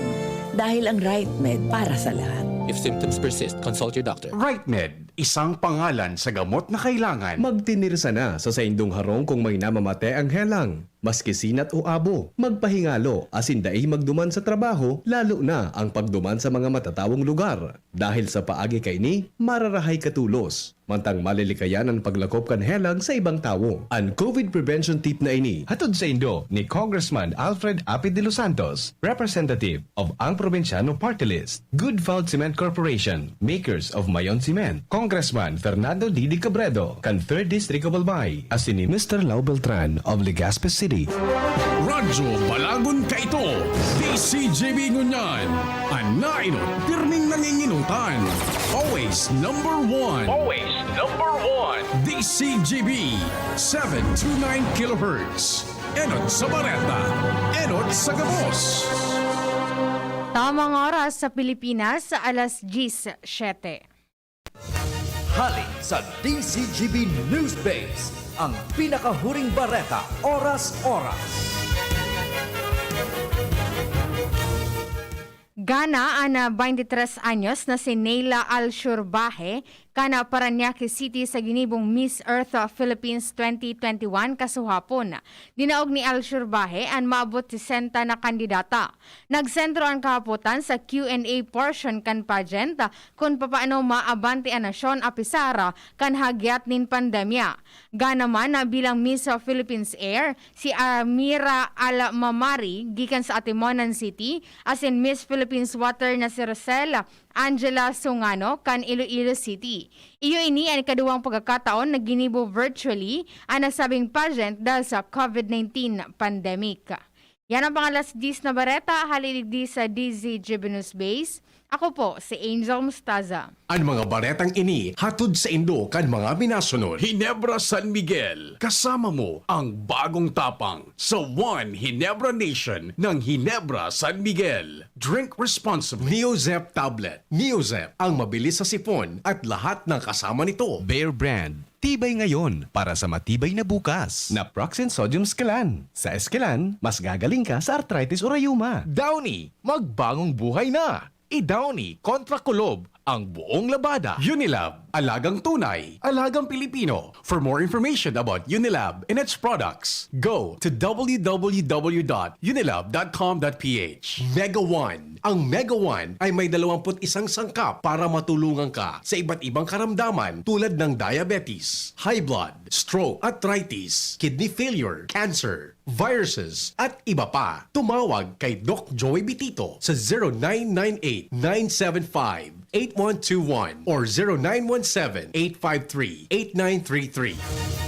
Dahil ang RightMed para sa lahat. If symptoms persist, consult your doctor. RightMed, isang pangalan sa gamot na kailangan. Magtinirsa na sa saindong harong kung may namamate ang helang. Maski sinat o abo, magpahingalo asin dai magduman sa trabaho, lalo na ang pagduman sa mga matatawong lugar. Dahil sa paagi kaini, mararahay ka tolos. Mantang malilikayan an paglakop kan helang sa ibang tawo. An COVID prevention tip na ini hatod saindo ni Congressman Alfred Api de los Santos, representative of Ang Probinsyano Party List, Good Found Cement Corporation, makers of Mayon Cement, Congressman Fernando Didi Cabredo, kan Third District of Albay, asin ni Mister Lau Beltran of Legazpi City. Radyo Balagon kaito, D C G B ngunyan, an nainot pirming nanginginutan. Always number one. Always number one. D C G B, seven two nine kilohertz. Enot sa Bareta, enot sa gabos. Tamang oras sa Pilipinas, alas diyes siyete. Hali sa D C G B News Base, ang pinakahuring bareta, oras-oras. Gana an ah, twenty-three anyos na si Neila Alshurbahe kan ah, Parañaque City sa ginibong Miss Earth ah, Philippines twenty twenty-one kasuhapon. Dinaog ni Alshurbahe an maabot sesenta na kandidata. Nagsentro an kahapotan sa Q and A portion kan pageant kun papaano maabante an nasyon apisar kan hagyat nin pandemya. Gana man na bilang Miss Philippines Air, si Amira Al Mamari gikan sa Atimonan City, asin Miss Philippines Water na si Rosel Angela Sungano kan Iloilo City. Iyo ini an ikaduwang pagkakataon na ginibo virtually an nasabing pageant dahil sa COVID nineteen pandemic. Yan ang mga alas diyes na bareta, hali digdi sa D Z G B News Base. Ako po si Angel Mustaza. An mga baretang ini hatod saindo kan mga minasunod: Ginebra San Miguel, kasama mo ang bagong tapang sa One Ginebra Nation ng Ginebra San Miguel. Drink responsibly. Neozep tablet. Neozep, ang mabilis sa sipon at lahat ng kasama nito. Bear Brand, tibay ngayon para sa matibay na bukas. Naproxen Sodium Esquilan. Sa Esquilan, mas gagaling ka sa arthritis o rayuma. Downy, magbagong buhay na. I-Downy kontra kulob ang buong labada. Unilab, alagang tunay, alagang Pilipino. For more information about Unilab and its products, go to w w w dot unilab dot com dot p h. Mega One. Ang Mega One ay may dalawampu't isang sangkap para matulungan ka sa iba't ibang karamdaman tulad ng diabetes, high blood, stroke, arthritis, kidney failure, cancer, viruses, at iba pa. Tumawag kay Doc Joey Bitito sa zero nine nine eight, nine seven five, eight one two one or zero nine one seven, eight five three, eight nine three three.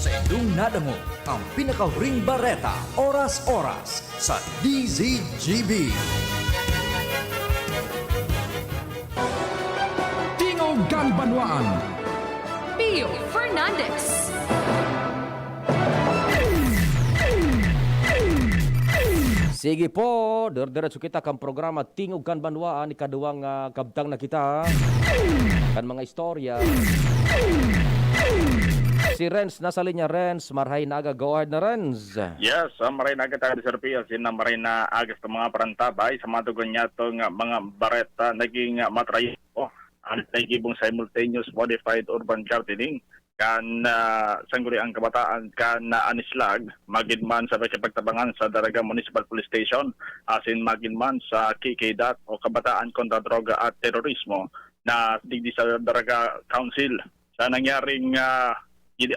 Sa indong nadangog ang pinakahuring bareta, oras-oras sa D Z G B. Tingog kan Banwaan. Pio Fernandez. Sige po, dire-diretso kita kan programa Tingog kan Banwaan, ikaduwang ah, kabtang na kita kan mga istorya. Si Renz nasa linya. Renz, marhay na aga. Go ahead na, Renz. Yes, uh, maray na agad tayo, Sir Pio. Sin maray na aga sa mga parantabay sa mga dugon niya itong uh, mga bareta naging uh, matrayo ang naigibong simultaneous modified urban gardening kan uh, sangguniang kabataan kan uh, Anislag, magid man sa pagtabangan sa Daraga Municipal Police Station, asin magid man sa K K DOT o Kabataan kontra Droga at Terorismo na digdi sa Daraga Council. Sa nangyaring uh,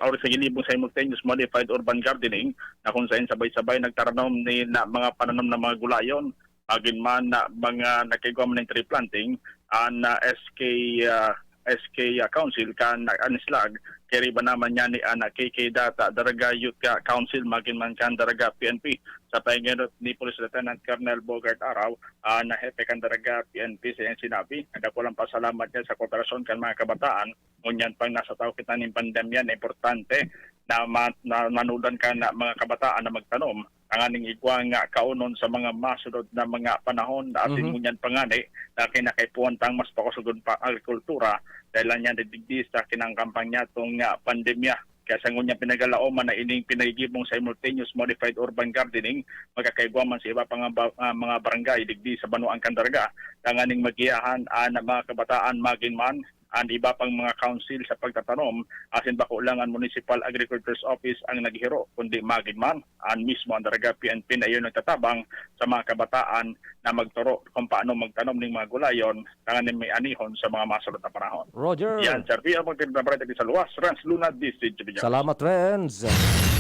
or sa ginibong simultaneous modified urban gardening na kung saan sabay-sabay nagtaranom ni na mga pananom ng mga gulayon, magin man na mga nagkaigwa man ng tree planting, an, ah, S K, ah, S K, ah, Council kan, ah, Anislag, kairiba naman niya ni an, ah, K K Data, Daraga Youth, ah, Council, magin man kan Daraga P N P. Sa pahingenot ni Police Lieutenant Colonel Bogart Araw, ah, na hepe kan Daraga P N P, sa iyang sinabi, nagdakulang pasalamat niya sa kooperasyon kan mga kabataan, ngunyan pang nasa taw kita nin pandemya na importante na ma-, na manudan kan mga kabataan na magtanom tanganing igwa nga kaunon sa mga masunod na mga panahon na asin Mhm. ngunyan pa ngani na kinakaipuhan tang mas pakusugon pa ang agrikultura dahil lang yan digdi sa kinangkampang niya tong, ah, pandemya. Kaya sa ngunyan pinagalaoman na ining pinagigibong simultaneous modified urban gardening, magkakaigwa man sa iba pa nga ba-, ah, mga barangay digdi sa Banwaan kan Daraga, tanganing magiyahan an mga kabataan magin man an iba pang mga council sa pagtatanom, asin bako lang an Municipal Agriculture's Office ang naghiro, kundi magin man an mismo an Daraga P N P na iyo nagtatabang sa mga kabataan na magturo kung paano magtanom ning mga gulayon tanganing may anihon sa mga masunod na panahon. Roger. Yan, Sir Pio, magtitira na balita sa luwas, Renz Luna, D C G P News. Salamat, Renz.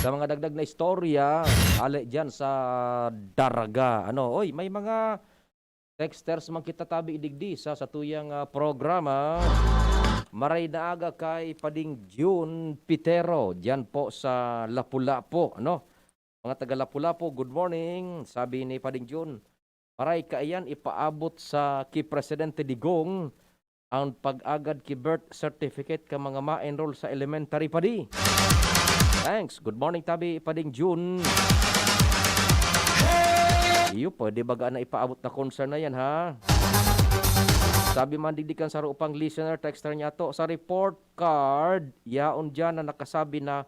Sa mga dagdag na istorya, ali dyan sa Daraga. Ano, oy, may mga texters man kita tabi digdi sa satuyang, ah, programa. Maray na aga kay Pading Jun Pitero, dyan po sa Lapu-Lapu, ano? Mga taga Lapu-Lapu, good morning. Sabi ni Pading Jun, maray kaiyan ipaabot sa ki Presidente Digong ang pag-agad ki birth certificate ka mga ma-enroll sa elementary, Padi. Thanks. Good morning, tabi, Pading Jun. Iyo, pwede baga na ipaabot na concern na yan, ha? Sabi man digdi kan saro pang listener, texter niya to, sa report card, yaon dyan na nakasabi na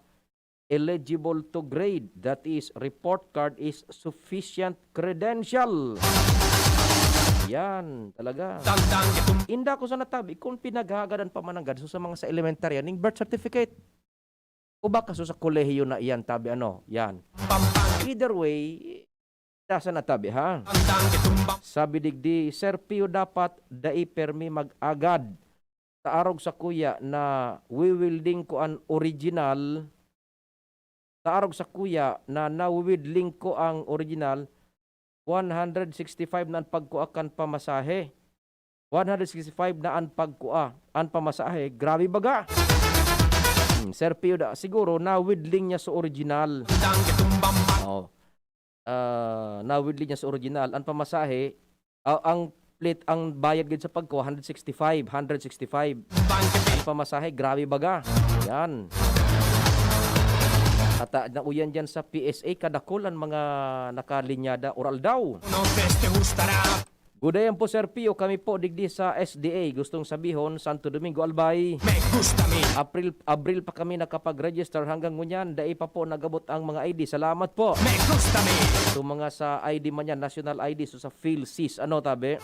eligible to grade, that is, report card is sufficient credential. Yan, talaga. Tandang itum- Inda ko sa natabi, kung pinaghagadan pa mananggad, so sa mga sa elementarya, ning birth certificate. O baka so sa kolehiyo na iyan, tabi ano, yan. Pampang- Either way, nasa natabi, ha? Tandang itumbang. Sabi digdi, Sir Pio, dapat dai permi mag-agad. Sa arog sa kuya na wiwilding ko an original, sa arog sa kuya na nawiwidling ko ang original, one hundred sixty-five na an pagkua kan pamasahe. One hundred sixty-five na an pagkua, an pamasahe. Grabe baga. Hmm, Sir Pio da, siguro nawidling niya sa original. Tandang itumbang. Oo. Ah, nawidling niya sa original. An pamasahe, ah, ang plit, ang bayad gid sa pagkua, hundred sixty-five, hundred sixty-five. Ang pamasahe, grabe baga. Yan. At, ah, nauyan dyan sa P S A, kadakol ang mga nakalinyada, oral daw. No, peste, hustarap. Good day po, Sir Pio. Kami po digdi sa S D A. Gustong sabihon, Santo Domingo, Albay. Me gusta mi. April, Abril pa kami nakapag-register hanggang ngunyan. Dai pa po nagabot ang mga I D. Salamat po. Me gusta mi. Ito mga sa I D man yan, national I D, so sa PhilSys. Ano, tabi?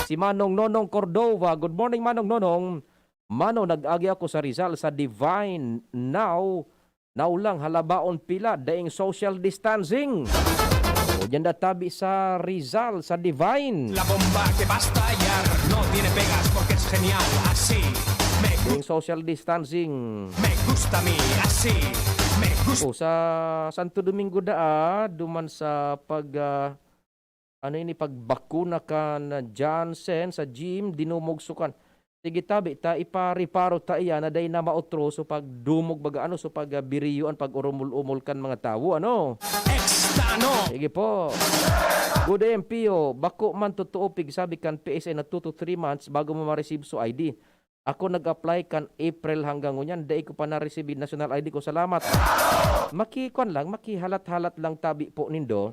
Si Manong Nonong Cordova. Good morning, Manong Nonong. Mano, nag-agi ako sa Rizal, sa Divine. Now, naulang halabaon pila, daing social distancing. O, dyan na tabi sa Rizal, sa Divine. La bomba que va a estallar no tiene pegas porque es genial, así me gu- Daing social distancing. Me gusta a mí, así me gusta. O, sa Santo Domingo daa, duman sa pag, ah, ano ini, pagbakuna kan Janssen sa gym, dinumog sukan. Sige, tabi ta, ipareparo ta iyan na dai na maotro so pagdumog baga, ano, so pag, ah, biriyo an pag-urumol-umol kan mga tawo, ano? Extra, no? Sige po. Good day, M P O. Bako man totoo, pigsabi kan P S A na two to three months bago mo ma-receive so I D. Ako nag-apply kan April hanggang ngunyan, dai ko pa na-receive national I D ko. Salamat. Makikuan lang, makihalat-halat lang tabi po nindo.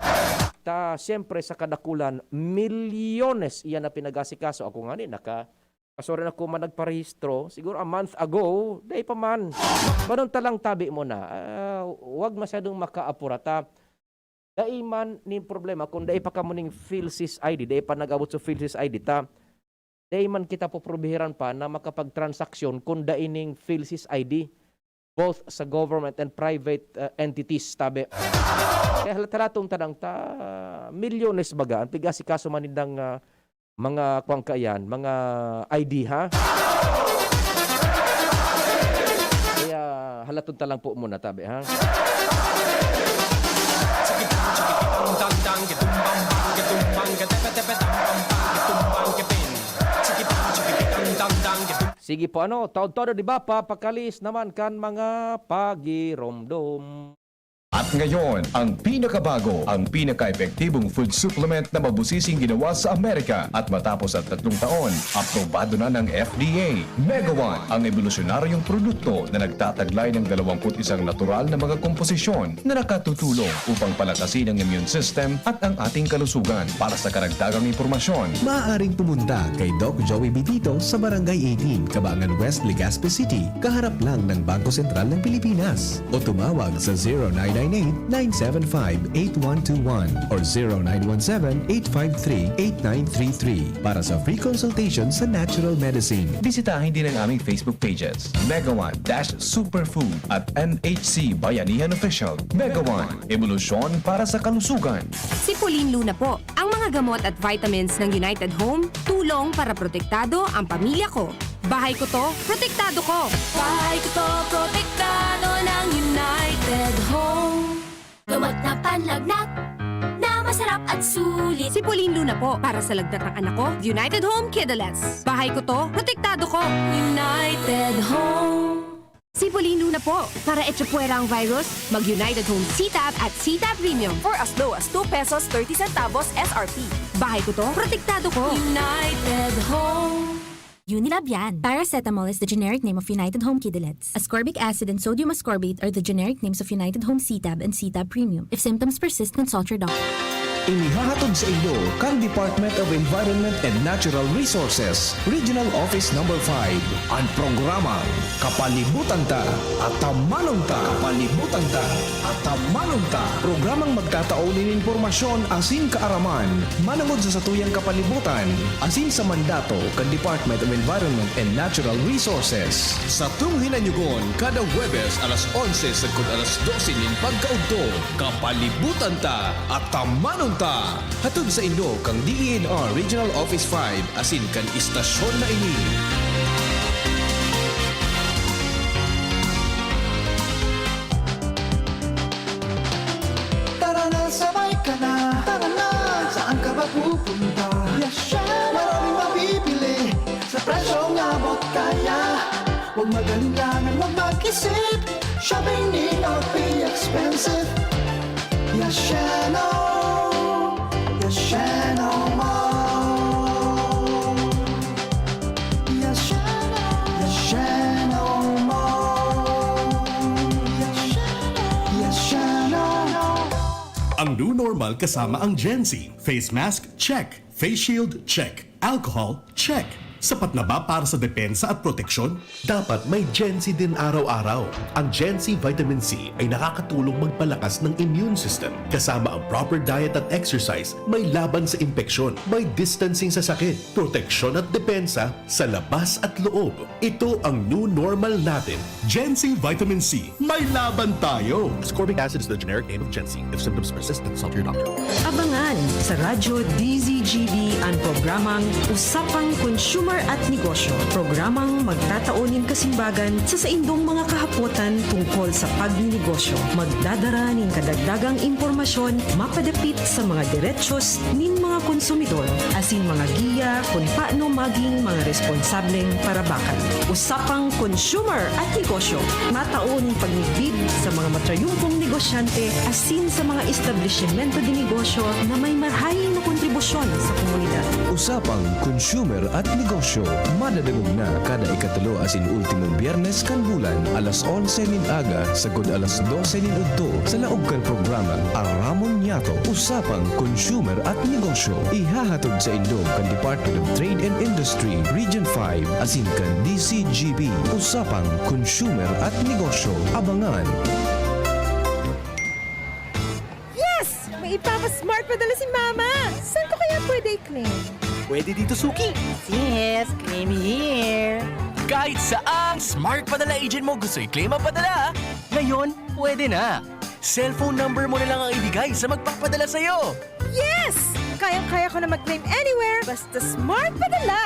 Ta, siyempre, sa kadakulan, milyones iyan na pinag-asikaso. Ako nga ni, naka, kaso rin ako man nagparehistro, siguro a month ago, dai pa man. Banon ta lang tabi mo na. Ah, wag masyadong makaapura ta. Dai man nin problema kung dai pa kamo ning PhilSys I D, dai pa nag-abot sa PhilSys I D ta. Dai man kita poprobihiran pa na makapagtransaksyon kun dai ning PhilSys I D, both sa government and private, uh, entities, tabi. Kaya halat-halaton ta nang ta, milyones baga, ang pig-asikaso man nindang, ah, mga kuwang kaiyan, mga I D, ha? Kaya halaton ta lang po muna, tabi, ha? Chikitang, chikitang, tang, tang, kitumbang, bang, kitumbang, katepe, tepe, tam, pam, pam, kitumbang, kipin. Chikitang, Sige po, ano, todo-todo, di ba? Papakalis naman kan mga pagiromdom. At ngayon, ang pinakabago, ang pinaka-epektibong food supplement na mabusising ginawa sa Amerika at matapos ang tatlong taon, aprobado na ng F D A. Megawan, ang ebolusyonaryong produkto na nagtataglay ng dalawampu't isang natural na mga komposisyon na nakatutulong upang palakasin ang immune system at ang ating kalusugan. Para sa karagdagang impormasyon, Maaaring pumunta kay Doc Joey Bitito sa Barangay eighteen, Cabangan West, Legazpi City, kaharap lang ng Bangko Sentral ng Pilipinas. O tumawag sa zero nine nine eight, nine seven five, eight one two one or zero nine one seven, eight five three, eight nine three three para sa free consultation sa natural medicine. Bisitahin din ang aming Facebook pages, Megawan dash Superfood at N H C Bayanihan Official. Megawan, ebolusyon para sa kalusugan. Si Pauline Luna po. Ang mga gamot at vitamins ng United Home, tulong para protektado ang pamilya ko. Bahay ko to, protektado ko. Bahay ko to, protektado ng United Home. Gamot na panlagnat, na masarap at sulit. Si Pauline Luna po, para sa lagnat ng anak ko, United Home Kidalettes. Bahay ko to, protektado ko. United Home. Si Pauline Luna po, para echapuwera ang virus, mag-United Home C-Tab at C-Tab Premium. For as low as two pesos thirty centavos S R P. Bahay ko to, protektado ko. United Home. Unilab yan. Paracetamol is the generic name of United Home Kidalettes. Ascorbic acid and sodium ascorbate are the generic names of United Home C-Tab and C-Tab Premium. If symptoms persist, consult your doctor. Inihahatod sa inyo kan Department of Environment and Natural Resources, Regional Office Number five, an programang Kapalibutan Ta, Atamanon Ta. Kapalibutan Ta, Atamanon Ta. Programang magtatao nin impormasyon asin kaaraman manongod sa satuyang kapalibutan asin sa mandato kan Department of Environment and Natural Resources. Satong hinanyugon kada Huwebes alas onse sagkod alas dose nin pagkaudto. Kapalibutan Ta, Atamanon Ta. Hatod saindo kan D E N R Regional Office five asin kan istasyon na ini. Tara na, sabay ka na. Tara na, saan ka ba pupunta? Yasha! Maraming mabibili sa presyong abot kaya. Huwag mag-alinlangan, huwag mag-isip. Shopping need not be expensive. Yashano! Yashano Mall! Yashano! Yashano Mall! Yashano! Yashano! Ang new normal kasama ang Gen Z. Face mask, check. Face shield, check. Alcohol, check. Sapat na ba para sa depensa at proteksyon? Dapat may Gen Z din araw-araw. Ang Gen Z Vitamin C ay nakakatulong magpalakas ng immune system. Kasama ang proper diet at exercise, may laban sa impeksyon, may distancing sa sakit, proteksyon at depensa sa labas at loob. Ito ang new normal natin. Gen Z Vitamin C, may laban tayo! Ascorbic acid is the generic name of Gen Z. If symptoms persist, consult your doctor. Abangan sa Radyo D Z G B an programang Usapang Consumer at Negosyo. Programang magtatao nin kasimbagan sa saindong mga kahapotan tungkol sa pagninegosyo. Magdadara nin kadagdagang impormasyon mapadapit sa mga derechos nin mga konsumidor asin mga giya kun paano maging mga responsableng parabakan. Usapang Consumer at Negosyo, matao nin pagmidbid sa mga matrayumpong negosyante asin sa mga establisimento de negosyo na may marhay na kontribusyon sa komunidad. Usapang Consumer at Negosyo, madadangog na kada ikatulo asin ultimong Biyernes kan bulan, alas onse nin aga sagkod alas dose nin udto, sa laog kan programang Aramon Niyato, Usapang Consumer at Negosyo. Ihahatod saindo kan Department of Trade and Industry, Region five, asin kan D Z G B, Usapang Consumer at Negosyo. Abangan! Yes! May ipapa-smart padala si Mama! Saan ko kaya pwede i-claim? Pwede dito, Suki. Sis, claim here. Kahit saang smart padala agent mo gusto i-claim ang padala, ngayon, pwede na. Cellphone number mo na lang ang ibigay sa magpapadala sa'yo. Yes! Kayang-kaya ko na mag-claim anywhere, basta smart padala!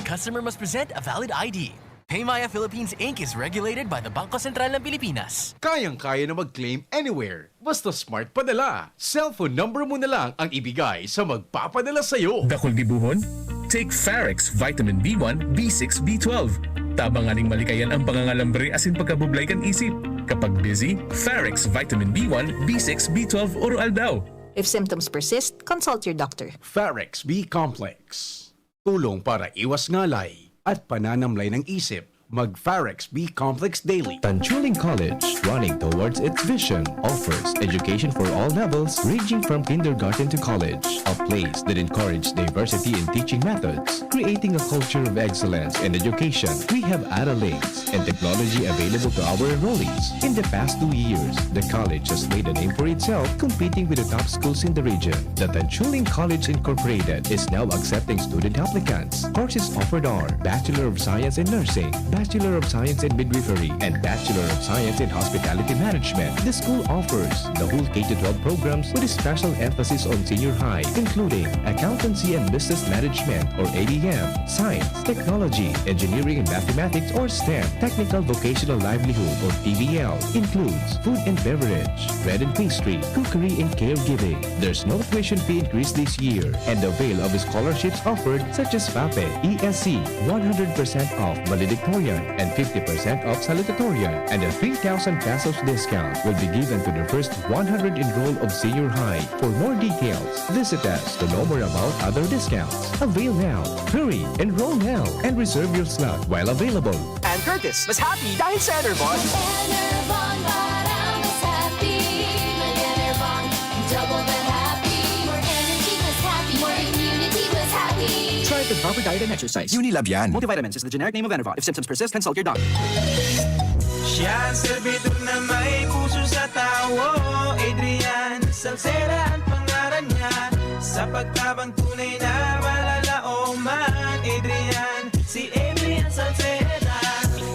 Customer must present a valid I D. Paymaya Philippines Inc is regulated by the Bangko Sentral ng Pilipinas. Kayang-kaya na mag-claim anywhere. Basta smart padala. Cellphone number mo na lang ang ibigay sa magpapadala sa'yo. Dakul gibohon, Take Farex Vitamin B one, B six, B twelve. Tabang nganing malikayan ang pangangalambre asin pagkabublay kan isip. Kapag busy, Farex Vitamin B one, B six, B twelve oro aldaw. If symptoms persist, consult your doctor. Farex B Complex. Tulong para iwas ngalay at pananamlay ng isip. Mag Farex B Complex Daily. Tanchuling College, running towards its vision, offers education for all levels, ranging from kindergarten to college. A place that encourages diversity in teaching methods, creating a culture of excellence in education. We have Ara Links and technology available to our enrollees. In the past two years, the college has made a name for itself, competing with the top schools in the region. The Tanchuling College Incorporated is now accepting student applicants. Courses offered are Bachelor of Science in Nursing, Bachelor of Science in Midwifery, and Bachelor of Science in Hospitality Management. The school offers the whole K to twelve programs with a special emphasis on senior high, including Accountancy and Business Management or A B M, Science, Technology, Engineering and Mathematics or STEM, Technical Vocational Livelihood or T V L, includes food and beverage, bread and pastry, cookery and caregiving. There's no tuition fee increase this year, and avail of scholarships offered such as FAPE, E S C, one hundred percent off valedictorian, and fifty percent off salutatorian, and a three thousand pesos discount will be given to the first one hundred enrolled of senior high. For more details, visit us to know more about other discounts. Avail now, hurry, enroll now, and reserve your slot while available. And Curtis, mas happy dahil sa Enervon. Enervon para mas happy. Mag Enervon, double the happy. More energy, mas happy. More immunity, mas happy. Start with proper diet and exercise. Unilab yan. Multivitamins is the generic name of Enervon. If symptoms persist, consult your doctor. Siya ang servidor na may puso sa tawo. Adrian Salceda ang pangaran niya. Sa pagtabang tunay na malalaoman, Adrian, si Adrian Salceda.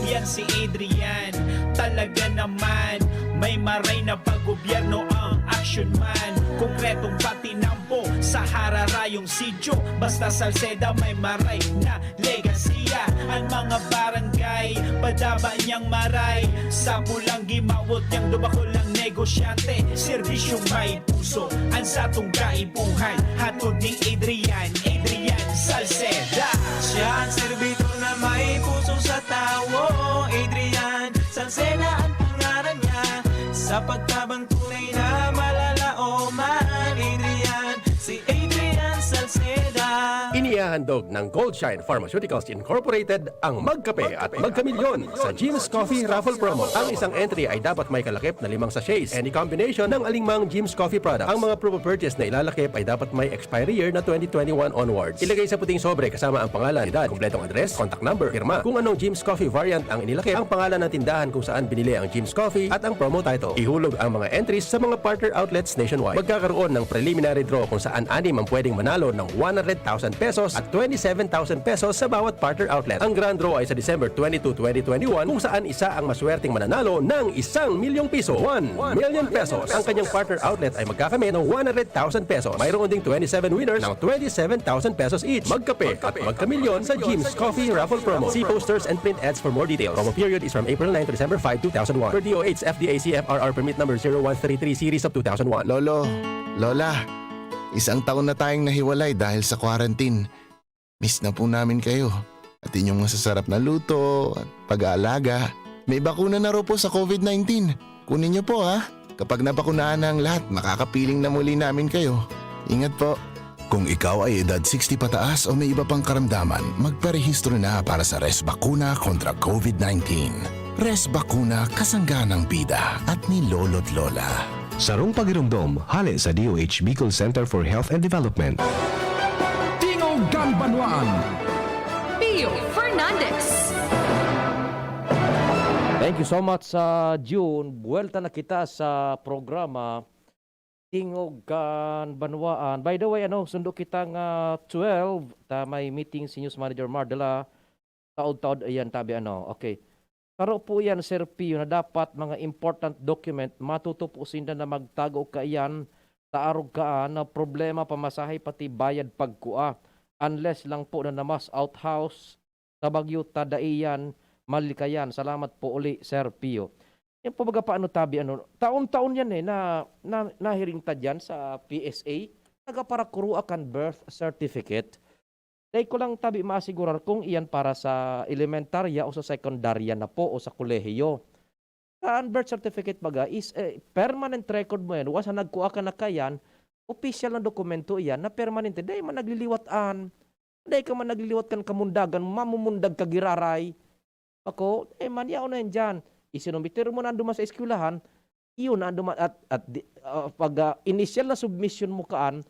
Yan si Adrian, talaga naman. May maray na pag-gobyerno ang action man. Konkretong patinampo sa hararayong sityo. Basta Salceda may maray na legasiya. Ang mga barangay, padaba niyang maray. Sa pulang gimawot niyang dubakol ang negosyante. Serbisyong may puso, ang satong kaipuhan. Hatod ni Adrian, Adrian Salceda. Siya ang servidor na may puso sa tawo. Adrian Salceda ang pangaran niya. Sa pagtabang tunay na malalaoman, Adrian, si Adrian Salceda. Inihahandog ng Goldshine Pharmaceuticals Incorporated ang Magkape at Magkamilyon sa Jim's Coffee Raffle Promo. Ang isang entry ay dapat may kalakip na limang sachets, any combination ng alingmang Jim's Coffee product. Ang mga promo purchase na ilalakip ay dapat may expiry year na twenty twenty-one onwards. Ilagay sa puting sobre kasama ang pangalan, edad, kompletong address, contact number, pirma. Kung anong Jim's Coffee variant ang inilakip, ang pangalan ng tindahan kung saan binili ang Jim's Coffee at ang promo title. Ihulog ang mga entries sa mga partner outlets nationwide. Magkakaroon ng preliminary draw kung saan anim ang pwedeng manalo ng one hundred thousand pesos at twenty-seven thousand pesos sa bawat partner outlet. Ang grand draw ay sa December twenty-two, twenty twenty-one, kung saan isa ang maswerteng mananalo ng isang milyong piso, one million pesos. Ang kanyang partner outlet ay magkakamit ng one hundred thousand pesos. Mayroon ding twenty-seven winners ng twenty-seven thousand pesos each. Magkape at magkamilyon sa Jim's Coffee Raffle Promo. See posters and print ads for more details. Promo period is from April nine to December five, two thousand one. Per D O H F D A C F R R Permit Number zero one three three Series of two thousand one. Lolo, Lola, isang taon na tayong nahiwalay dahil sa quarantine. Miss na po namin kayo at inyong masasarap na luto at pag-aalaga. May bakuna na raw po sa COVID nineteen. Kunin niyo po, ha. Kapag nabakunahan na ang lahat, makakapiling na muli namin kayo. Ingat po. Kung ikaw ay edad sixty pataas o may iba pang karamdaman, magparehistro na para sa Res Bakuna kontra COVID nineteen. Res Bakuna, kasangga ng bida at ni Lolo't Lola. Sarong pagiromdom, hale sa D O H Bicol Center for Health and Development. Tingog kan Banwaan. Pio Fernandez. Thank you so much sa June. Buwelta na kita sa programa Tingog kan Banwaan. By the way, ano, sundo kita nga twelve, ta may meeting si News Manager Mar de la taod-taod iyan, tabi ano. Okay. Saro po iyan, Sir Pio, na dapat mga important document, matuto po sinda na magtago kaiyan ta arog kaan na problema pamasahe pati bayad pagkua. Unless lang po na namas outhouse sa Baguio ta dai iyan malikayan. Salamat po uli, Sir Pio. Yan po baga paano tabi, ano, taon-taon yan eh, na, na, nahiring ta dyan sa P S A, nagaparakuro kan birth certificate. Dai ko lang tabi maasigurar kung iyan para sa elementarya o sa sekundarya na po o sa kolehiyo. An birth certificate baga is, eh, permanent record mo yan. Once na nagkua ka na kaiyan, opisyal na dokumento iyan na permanente. Dai man nagliliwat an. Dai ka man nagliliwat kan kamundagan, mamumundag ka giraray. Ako, eh, man, yaon na yan diyan. Isinumiter mo na duman sa eskwelahan, iyon na duman at, at di, ah, pag, ah, inisyal na submission mo kaan,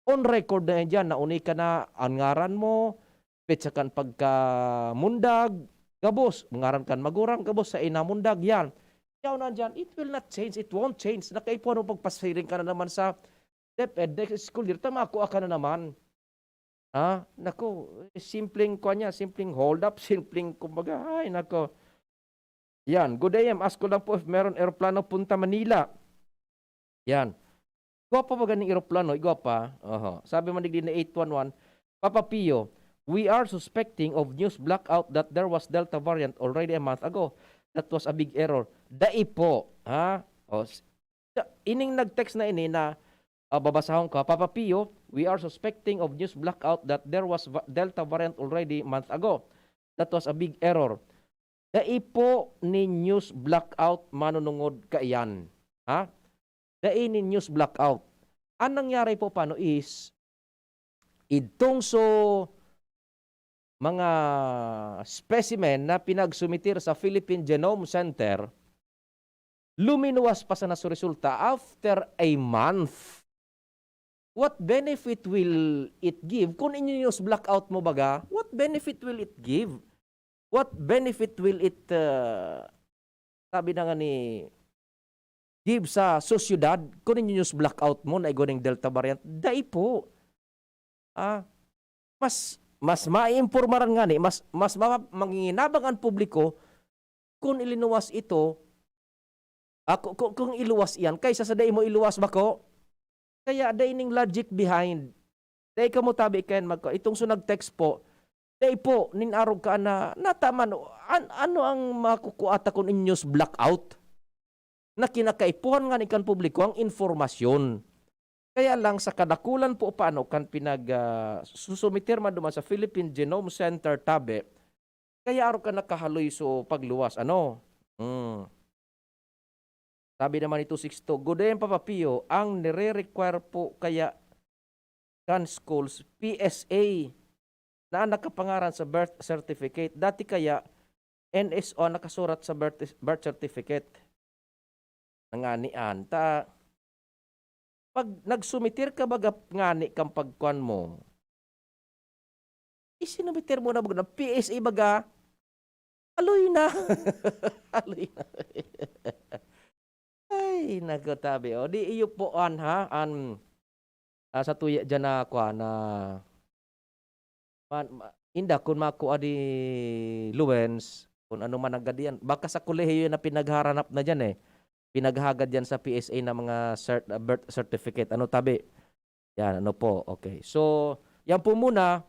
on record na yan diyan, nauni ka na, an ngaran mo, petsa kan pagkamundag, gabos, ngaran kan magurang, gabos, sa ina mundag, yan. Yaon na diyan, it will not change, it won't change. Nakaipuhan mo, pagpasiring ka na naman sa DepEd next school year, tama, kua ka na naman. Ah, naku, simpleng kuwan niya, simpleng hold up, simpleng kumbaga, ay naku. Yan, "Good A M, ask ko lang po if meron eroplano punta Manila." Yan. Igwa pa ba ganing eroplano? Igwa pa? Oho. Sabi man digdi na eight one one, "Papa Pio, we are suspecting of news blackout that there was Delta variant already a month ago. That was a big error." Dai po, ha? O, s-, ining nag-text na ini na, ah, babasahon ko, "Papa Pio, we are suspecting of news blackout that there was va-, Delta variant already month ago. That was a big error." Dai po ni news blackout manunungod kaiyan. Ha? Dai ni news blackout. Ang nangyari po paano is, idtong so mga specimen na pinagsumiter sa Philippine Genome Center, luminuwas pa sana so resulta after a month. What benefit will it give? Kung i-news blackout mo baga, what benefit will it give? What benefit will it, uh, sabi na nga ni, give sa sosyedad kung i-news blackout mo na igwa ning Delta variant? Dai po. Ah, mas, mas maiimpormaran ngani, mas, mas ma-, manginginabang an publiko kung ilinuwas ito, ah, ku-, ku-, kung iluwas iyan kaysa sa dai mo iluwas, bako? Kaya dai ning logic behind. Dai kamo tabi kayan magka-, itong so nag-text po, dai po, nin arog ka na, nataman, an-, ano ang makukua ta kun i-news blackout? Na kinakaipuhan ngani kan publiko ang impormasyon. Kaya lang sa kadakulan po paano kan pinag, ah, susumiter man duman sa Philippine Genome Center tabi, kaya arog ka nakahaloy so pagluwas, ano? Hmm. Sabi naman ni two six two, "Good day, Papa Pio. Ang nire-require po kaya kan schools, P S A na ang nakapangaran sa birth certificate. Dati kaya, N S O ang nakasurat sa birth, birth certificate." Nanganian. Ta, pag nagsumitir ka baga ngani kan pagkuan mo, isinumitir mo na baga, P S A baga, aloy na. Aloy na. Ay, naku, tabi, oh. Di iyo po an, ha, an, ah, sa tuya diyan na, kuan, na, man, ma-, inda, kun makua di Luwens, kun ano man ang gadian. Baka sa kolehiyo na pinagharanap na diyan, eh. Pinaghagad diyan sa P S A na mga cert-, ah, birth certificate. Ano, tabi? Yan, ano po, okay. So, yan po muna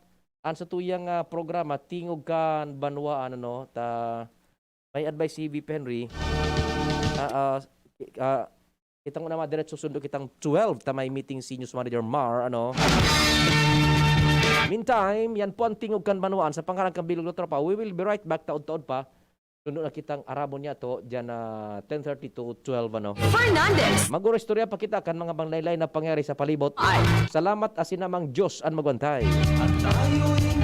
ang satuyang, ah, programa, Tingog Kan Banwaan, ano, ta, may advice si V P Henry. Ah, ah, ah, kitang una, madiretso sundo kitang twelve, ta may meeting si News Manager Mar, ano. Meantime, yan po ang Tingog Kan Banwaan sa pangalan kan Bilog na Tropa. We will be right back, taod-taod pa. Sundo na kitang arabon niya to, dyan na ten thirty to twelve, ano. Fernandez. Mag-uristorya pa kita kan mga banglaylay na pangyari sa palibot. Ay. Salamat, asin namang Diyos an magwantay. At tayo'y